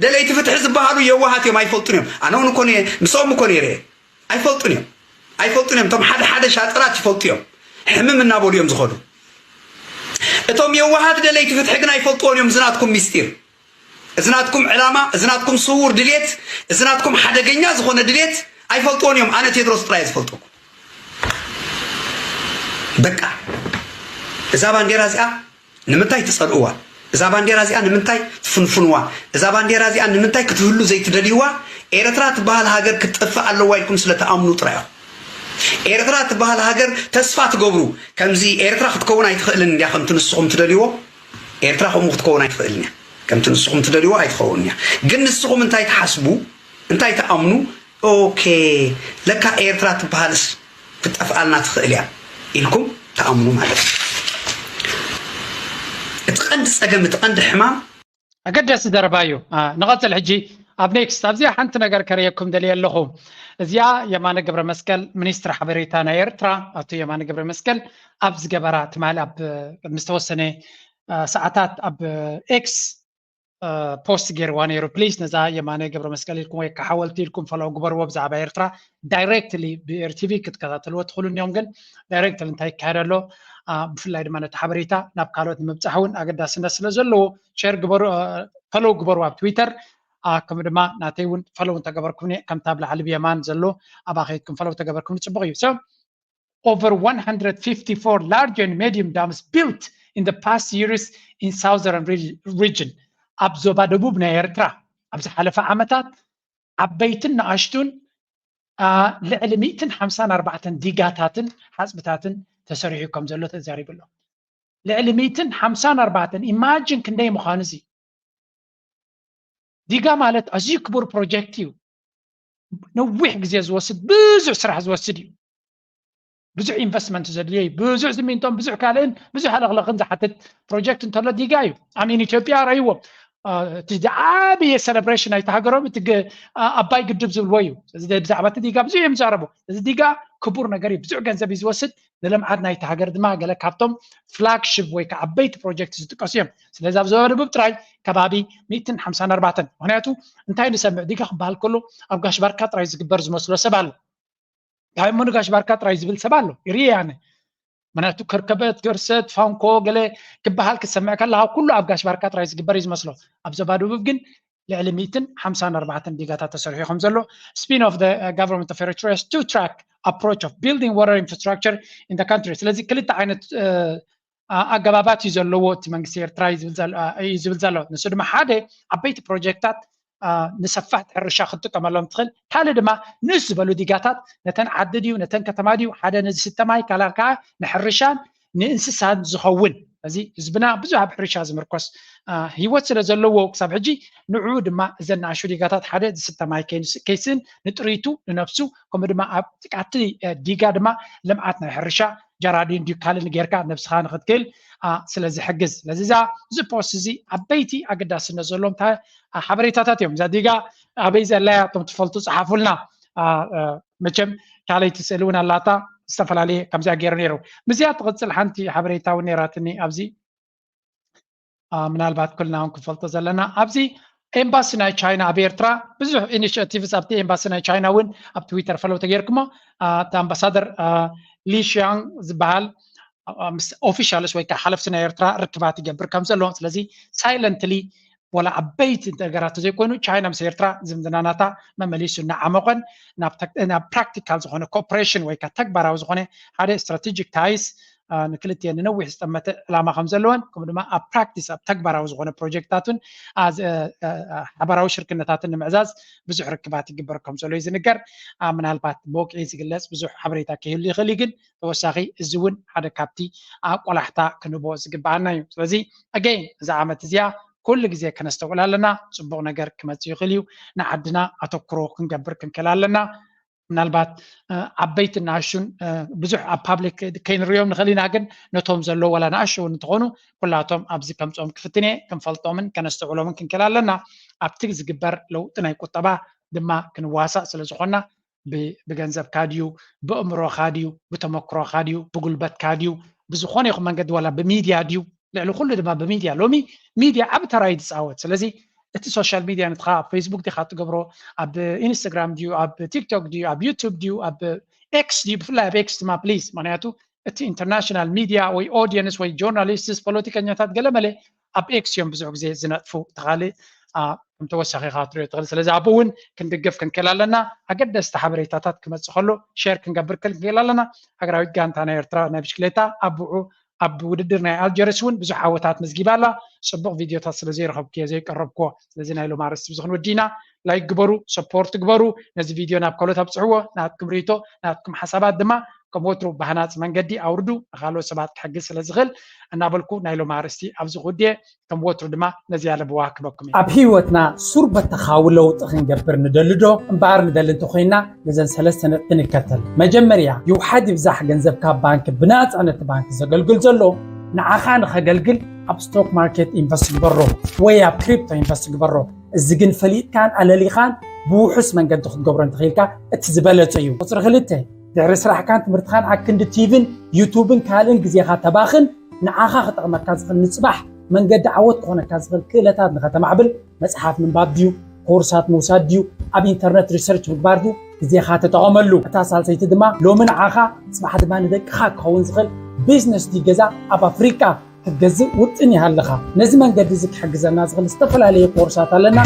ደለይቲ ፍትሒ ዝበሃሉ የዋሃት እዮም፣ ኣይፈልጡን እዮም። ኣነ እውን እኮ ነየ፣ ምስኦም እኮ ነይረ እየ። ኣይፈልጡን እዮም፣ ኣይፈልጡን እዮም። እቶም ሓደ ሓደ ሻጥራት ይፈልጡ እዮም፣ ሕምም እናበሉ እዮም ዝኸዱ። እቶም የዋሃት ደለይቲ ፍትሒ ግን ኣይፈልጥዎን እዮም። እዚ ናትኩም ሚስጢር፣ እዚ ናትኩም ዕላማ፣ እዚ ናትኩም ስውር ድሌት፣ እዚ ናትኩም ሓደገኛ ዝኾነ ድሌት ኣይፈልጥዎን እዮም። ኣነ ቴድሮስ ጥራይ እየ ዝፈልጠኩም። በቃ እዛ ባንዴራ እዚኣ ንምንታይ ትጸልእዋ? እዛ ባንዴራ እዚኣ ንምንታይ ትፍንፍንዋ? እዛ ባንዴራ እዚኣ ንምንታይ ክትህሉ ዘይትደልይዋ? ኤርትራ ትበሃል ሃገር ክትጠፍእ ኣለዋ ኢልኩም ስለ ትኣምኑ ጥራይ ኢኹም። ኤርትራ ትበሃል ሃገር ተስፋ ትገብሩ። ከምዚ ኤርትራ ክትከውን ኣይትኽእልን እንድያ ከምቲ ንስኹም ትደልይዎ። ኤርትራ ከምኡ ክትከውን ኣይትኽእልን እያ። ከምቲ ንስኹም ትደልይዎ ኣይትኸውን እያ። ግን ንስኹም እንታይ ትሓስቡ? እንታይ ትኣምኑ? ኦኬ ለካ ኤርትራ ትበሃልስ ክትጠፍኣልና ትኽእል እያ ኢልኩም ትኣምኑ ማለት እዩ። እቲ ቀንዲ ጸገም፣ እቲ ቀንዲ ሕማም ኣገዳሲ ዘረባ እዩ። ንቐጽል ሕጂ ኣብ ኔክስት ኣብዚኣ ሓንቲ ነገር ከርእየኩም ደልየ ኣለኹ። እዚኣ የማነ ገብረ መስቀል ሚኒስትሪ ሓበሬታ ናይ ኤርትራ ኣቶ የማነ ገብረ መስቀል ኣብ ዝገበራ ትማሊ ኣብ ምስ ተወሰነ ሰዓታት ኣብ ኤክስ ፖስት ገይርዋ ነይሩ። ፕሊስ ነዛ የማነ ገብረ መስቀል ኢልኩም ወይ ከዓ ሓወልቲ ኢልኩም ፈለው ግበርዎ። ብዛዕባ ኤርትራ ዳይሬክትሊ ብኤርቲቪ ክትከታተልዎ ትኽእሉ እኒኦም፣ ግን ዳይሬክትሊ እንታይ ይካየድ ኣሎ ብፍላይ ድማ ነቲ ሓበሬታ ናብ ካልኦት ንምብፃሕ እውን ኣገዳስነት ስለ ዘለዎ ሸር ግበሩ፣ ፈለው ግበሩ ኣብ ትዊተር። ከምኡ ድማ ናተይ እውን ፈለው እንተገበርኩምኒ ከምታ ኣብ ላዕሊ ብየማን ዘሎ ኣባ ከይድኩም ፈለው ተገበርኩምኒ ፅቡቅ እዩ። So over one hundred fifty-four large and medium dams built in the past years in southern region ኣብ ዞባ ደቡብ ናይ ኤርትራ ኣብ ዝሓለፈ ዓመታት ዓበይትን ንኣሽቱን ልዕሊ ሚእትን ሓምሳን ኣርባዕተን ዲጋታትን ሓፅብታትን ተሰሪሑ ከም ዘሎ ተዛሪቡ ኣሎ። ልዕሊ ሚእትን ሓምሳን ኣርባዕተን ኢማጂን ክንደይ ምዃኑ እዚ ዲጋ ማለት ኣዝዩ ክቡር ፕሮጀክት እዩ። ነዊሕ ግዜ ዝወስድ ብዙሕ ስራሕ ዝወስድ እዩ። ብዙሕ ኢንቨስትመንት ዘድልዮ እዩ። ብዙሕ ሲሚንቶን ብዙሕ ካልእን ብዙሕ ኣለኽለኽን ዝሓትት ፕሮጀክት እንተሎ ዲጋ እዩ። ኣሚን ኢትዮጵያ ረእይዎ እቲ ዝዓበየ ሴሌብሬሽን ናይቲ ሃገሮም እቲ ኣባይ ግድብ ዝብልዎ እዩ። እዚ ብዛዕባ እቲ ዲጋ ብዙሕ እዮም ዝዛረቡ። እዚ ዲጋ ክቡር ነገር እዩ። ብዙሕ ገንዘብ እዩ ዝወስድ። ንልምዓት ናይቲ ሃገር ድማ ገለ ካብቶም ፍላግሺፕ ወይ ከዓ ዓበይቲ ፕሮጀክት ዝጥቀሱ እዮም። ስለዚ ኣብ ዞባ ደቡብ ጥራይ ከባቢ ሚእትን ሓምሳን ኣርባዕተን ምክንያቱ እንታይ ንሰምዕ ዲጋ ክበሃል ከሎ ኣብ ጋሽ ባርካ ጥራይ ዝግበር ዝመስሎ ሰብ ኣሎ። እንታይ እሞ ንጋሽ ባርካ ጥራይ ዝብል ሰብ ኣሎ ይርየ ኣነ። ምክንያቱ ከርከበት፣ ገርሰት፣ ፋንኮ ገለ ክበሃል ክትሰምዕ ከለካ ኩሉ ኣብ ጋሽ ባርካ ጥራይ ዝግበር እዩ ዝመስሎ። ኣብ ዞባ ደቡብ ግን ልዕሊ ሚእትን ሓምሳን ኣርባዕተን ዲጋታት ተሰሪሑ ከም ዘሎ spin off the government of Eritrea's two track approach of building water infrastructure in the country። ስለዚ ክልተ ዓይነት ኣገባባት እዩ ዘለዎ እቲ መንግስቲ ኤርትራ እዩ ዝብል ዘሎ። ንሱ ድማ ሓደ ዓበይቲ ፕሮጀክታት ንሰፋሕቲ ሕርሻ ክትጥቀመሎም ትኽእል። ካልእ ድማ ንእስ ዝበሉ ዲጋታት ነተን ዓዲ ድዩ ነተን ከተማ ድዩ ሓደ ንዝስተ ማይ ካልኣል ከዓ ንሕርሻን ንእንስሳን ዝኸውን እዚ ህዝብና ብዙሕ ኣብ ሕርሻ ዝምርኮስ ህይወት ስለ ዘለዎ ክሳብ ሕጂ ንዕኡ ድማ እዘን ንኣሽቱ ዲጋታት ሓደ ዝስተ ማይ ከይስእን ንጥሪቱ ንነብሱ ከምኡ ድማ ኣብቲ ዲጋ ድማ ልምዓት ናይ ሕርሻ ጀራዲን ድዩ ካልእ ጌርካ ነብስኻ ንክትክእል ስለ ዝሕግዝ ስለዚ እዛ እዚ ፖስት እዚ ዓበይቲ ኣገዳስነት ዘለዎም ሓበሬታታት እዮም። እዛ ዲጋ ኣበይ ዘላ እያ እቶም ትፈልጡ ፀሓፉልና። መቸም ካልኣይቲ ስእሊ እውን ኣላታ ዝተፈላለየ ከምዚኣ ገይሩ ነይሩ። ምስዚኣ ትቕፅል ሓንቲ ሓበሬታ እውን ነይራትኒ ኣብዚ ምናልባት ኩልና እውን ክንፈልጦ ዘለና ኣብዚ ኤምባሲ ናይ ቻይና ኣብ ኤርትራ ብዙሕ ኢኒሽቲቭስ ኣብቲ ኤምባሲ ናይ ቻይና እውን ኣብ ትዊተር ፈለው ተገይርኩሞ እቲ ኣምባሳደር ሊሽያንግ ዝበሃል ምስ ኦፊሻልስ ወይ ከዓ ሓለፍቲ ናይ ኤርትራ ርክባት ይገብር ከም ዘሎ። ስለዚ ሳይለንትሊ ወላ ዓበይቲ ነገራት ዘይኮይኑ ቻይና ምስ ኤርትራ ዝምድናናታ መመሊሱ እናዓመቐን ናብ ፕራክቲካል ዝኾነ ኮኦፕሬሽን ወይ ከዓ ተግባራዊ ዝኾነ ሓደ ስትራቴጂክ ታይስ ንክልቲኤን ንነዊሕ ዝጠመተ ዕላማ ከም ዘለወን ከምኡ ድማ ኣብ ፕራክቲስ ኣብ ተግባራዊ ዝኾነ ፕሮጀክትታትን ሓበራዊ ሽርክነታትን ንምዕዛዝ ብዙሕ ርክባት ይግበር ከም ዘሎ እዩ ዝንገር። ምናልባት ብወግዒ ዝግለፅ ብዙሕ ሓበሬታ ከይህሉ ይኽእል እዩ፣ ግን ተወሳኺ እዚ እውን ሓደ ካብቲ ቆላሕታ ክንቦ ዝግበኣና እዩ። ስለዚ ኣገይን እዛ ዓመት እዚኣ ኩሉ ግዜ ከነስተውዕል ኣለና። ፅቡቕ ነገር ክመፅእ ይኽእል እዩ። ንዓድና ኣተኩሮ ክንገብር ክንክእል ኣለና። ምናልባት ዓበይትን ንኣሹን ብዙሕ ኣብ ፓብሊክ ከይንሪኦም ንኽእል ኢና፣ ግን ነቶም ዘሎ ዋላ ንኣሹ እውን እንትኾኑ ኩላቶም ኣብዚ ከምፅኦም ክፍትን እየ። ክንፈልጦምን ከነስተውዕሎምን ክንክእል ኣለና። ኣብቲ ዝግበር ለውጢ ናይ ቁጠባ ድማ ክንዋሳእ ስለ ዝኾና ብገንዘብካ ድዩ፣ ብእምሮኻ ድዩ፣ ብተመክሮኻ ድዩ፣ ብጉልበትካ ድዩ፣ ብዝኾነ ይኹን መንገዲ ዋላ ብሚድያ ድዩ፣ ልዕሊ ኩሉ ድማ ብሚድያ ሎሚ ሚድያ ዓብ ተራ እዩ ዝፃወት። ስለዚ እቲ ሶሻል ሚድያ ንትኻ ኣብ ፌስቡክ ዲኻ ትገብሮ፣ ኣብ ኢንስታግራም ድዩ፣ ኣብ ቲክቶክ ድዩ፣ ኣብ ዩቱብ ድዩ፣ ኣብ ኤክስ ድዩ፣ ብፍላይ ኣብ ኤክስ ድማ ፕሊዝ። ምክንያቱ እቲ ኢንተርናሽናል ሚድያ ወይ ኦዲየንስ ወይ ጆርናሊስትስ ፖለቲከኛታት ገለመለ ኣብ ኤክስ እዮም ብዙሕ ግዜ ዝነጥፉ። ተኻሊ ከም ተወሳኺ ኢኻ ትሪኦ ትኽእል። ስለዚ ኣብኡ እውን ክንድግፍ ክንክእል ኣለና። ኣገደስቲ ሓበሬታታት ክመፅእ ከሎ ሸር ክንገብር ክንክእል ኣለና። ሃገራዊት ጋንታ ናይ ኤርትራ ናይ ብሽክሌታ ኣብኡ ኣብ ውድድር ናይ ኣልጀርስ እውን ብዙሕ ዓወታት መዝጊባ ኣላ። ፅቡቕ ቪድዮታት ስለ ዘይረኸብኩ እየ ዘይቀረብክዎ። ስለዚ ናይ ሎም ኣርእስቲ ብዙ ክንወዲ ኢና። ላይክ ግበሩ፣ ሰፖርት ግበሩ። ነዚ ቪድዮ ናብ ካልኦት ኣብፅሕዎ። ናትኩም ርእይቶ ናትኩም ሓሳባት ድማ ከም ወትሩ ብሃናፂ መንገዲ ኣውርዱ። ንካልኦት ሰባት ክሕግዝ ስለ ዝኽእል እናበልኩ ናይ ሎም ኣርእስቲ ኣብዚ ክውድየ። ከም ወትሩ ድማ ነዚ ያለ ብዋ ክበኩም እዩ። ኣብ ህይወትና ሱር በተኻዊ ለውጢ ክንገብር ንደሊ ዶ? እምበኣር ንደሊ እንተኮይና ነዘን ሰለስተ ነጥቢ ንከተል። መጀመርያ ይውሓድ ይብዛሕ ገንዘብካ ባንክ ብናፃ ነቲ ባንክ ዘገልግል ዘሎ ንዓኻ ንኸገልግል ኣብ ስቶክ ማርኬት ኢንቨስት ግበሮ ወይ ኣብ ክሪፕቶ ኢንቨስት ግበሮ። እዚ ግን ፈሊጥካን ኣለሊኻን ብውሑስ መንገዲ ክትገብሮ እንተኽኢልካ እቲ ዝበለጸ እዩ። ቁፅሪ ክልተ፣ ድሕሪ ስራሕካን ትምህርትኻን ኣክንዲ ቲቪን ዩቱብን ካልእን ግዜኻ ተባኽን ንዓኻ ክጠቕመካ ዝኽእል ንፅባሕ መንገዲ ዓወት ክኾነካ ዝኽእል ክእለታት ንኸተማዕብል መፅሓፍ ምንባብ ድዩ፣ ኮርሳት ምውሳድ ድዩ፣ ኣብ ኢንተርነት ሪሰርች ምግባር ድዩ፣ ግዜኻ ተጠቐመሉ። እታ ሳልሰይቲ ድማ ሎሚ ንዓኻ ፅባሕ ድማ ንደቅኻ ክኸውን ዝኽእል ቢዝነስ ድዩ ገዛ ኣብ ኣፍሪቃ ክትገዝእ ውጥን ይሃልኻ። ነዚ መንገዲ እዚ ክሕግዘና ዝኽእል ዝተፈላለየ ኮርሳት ኣለና።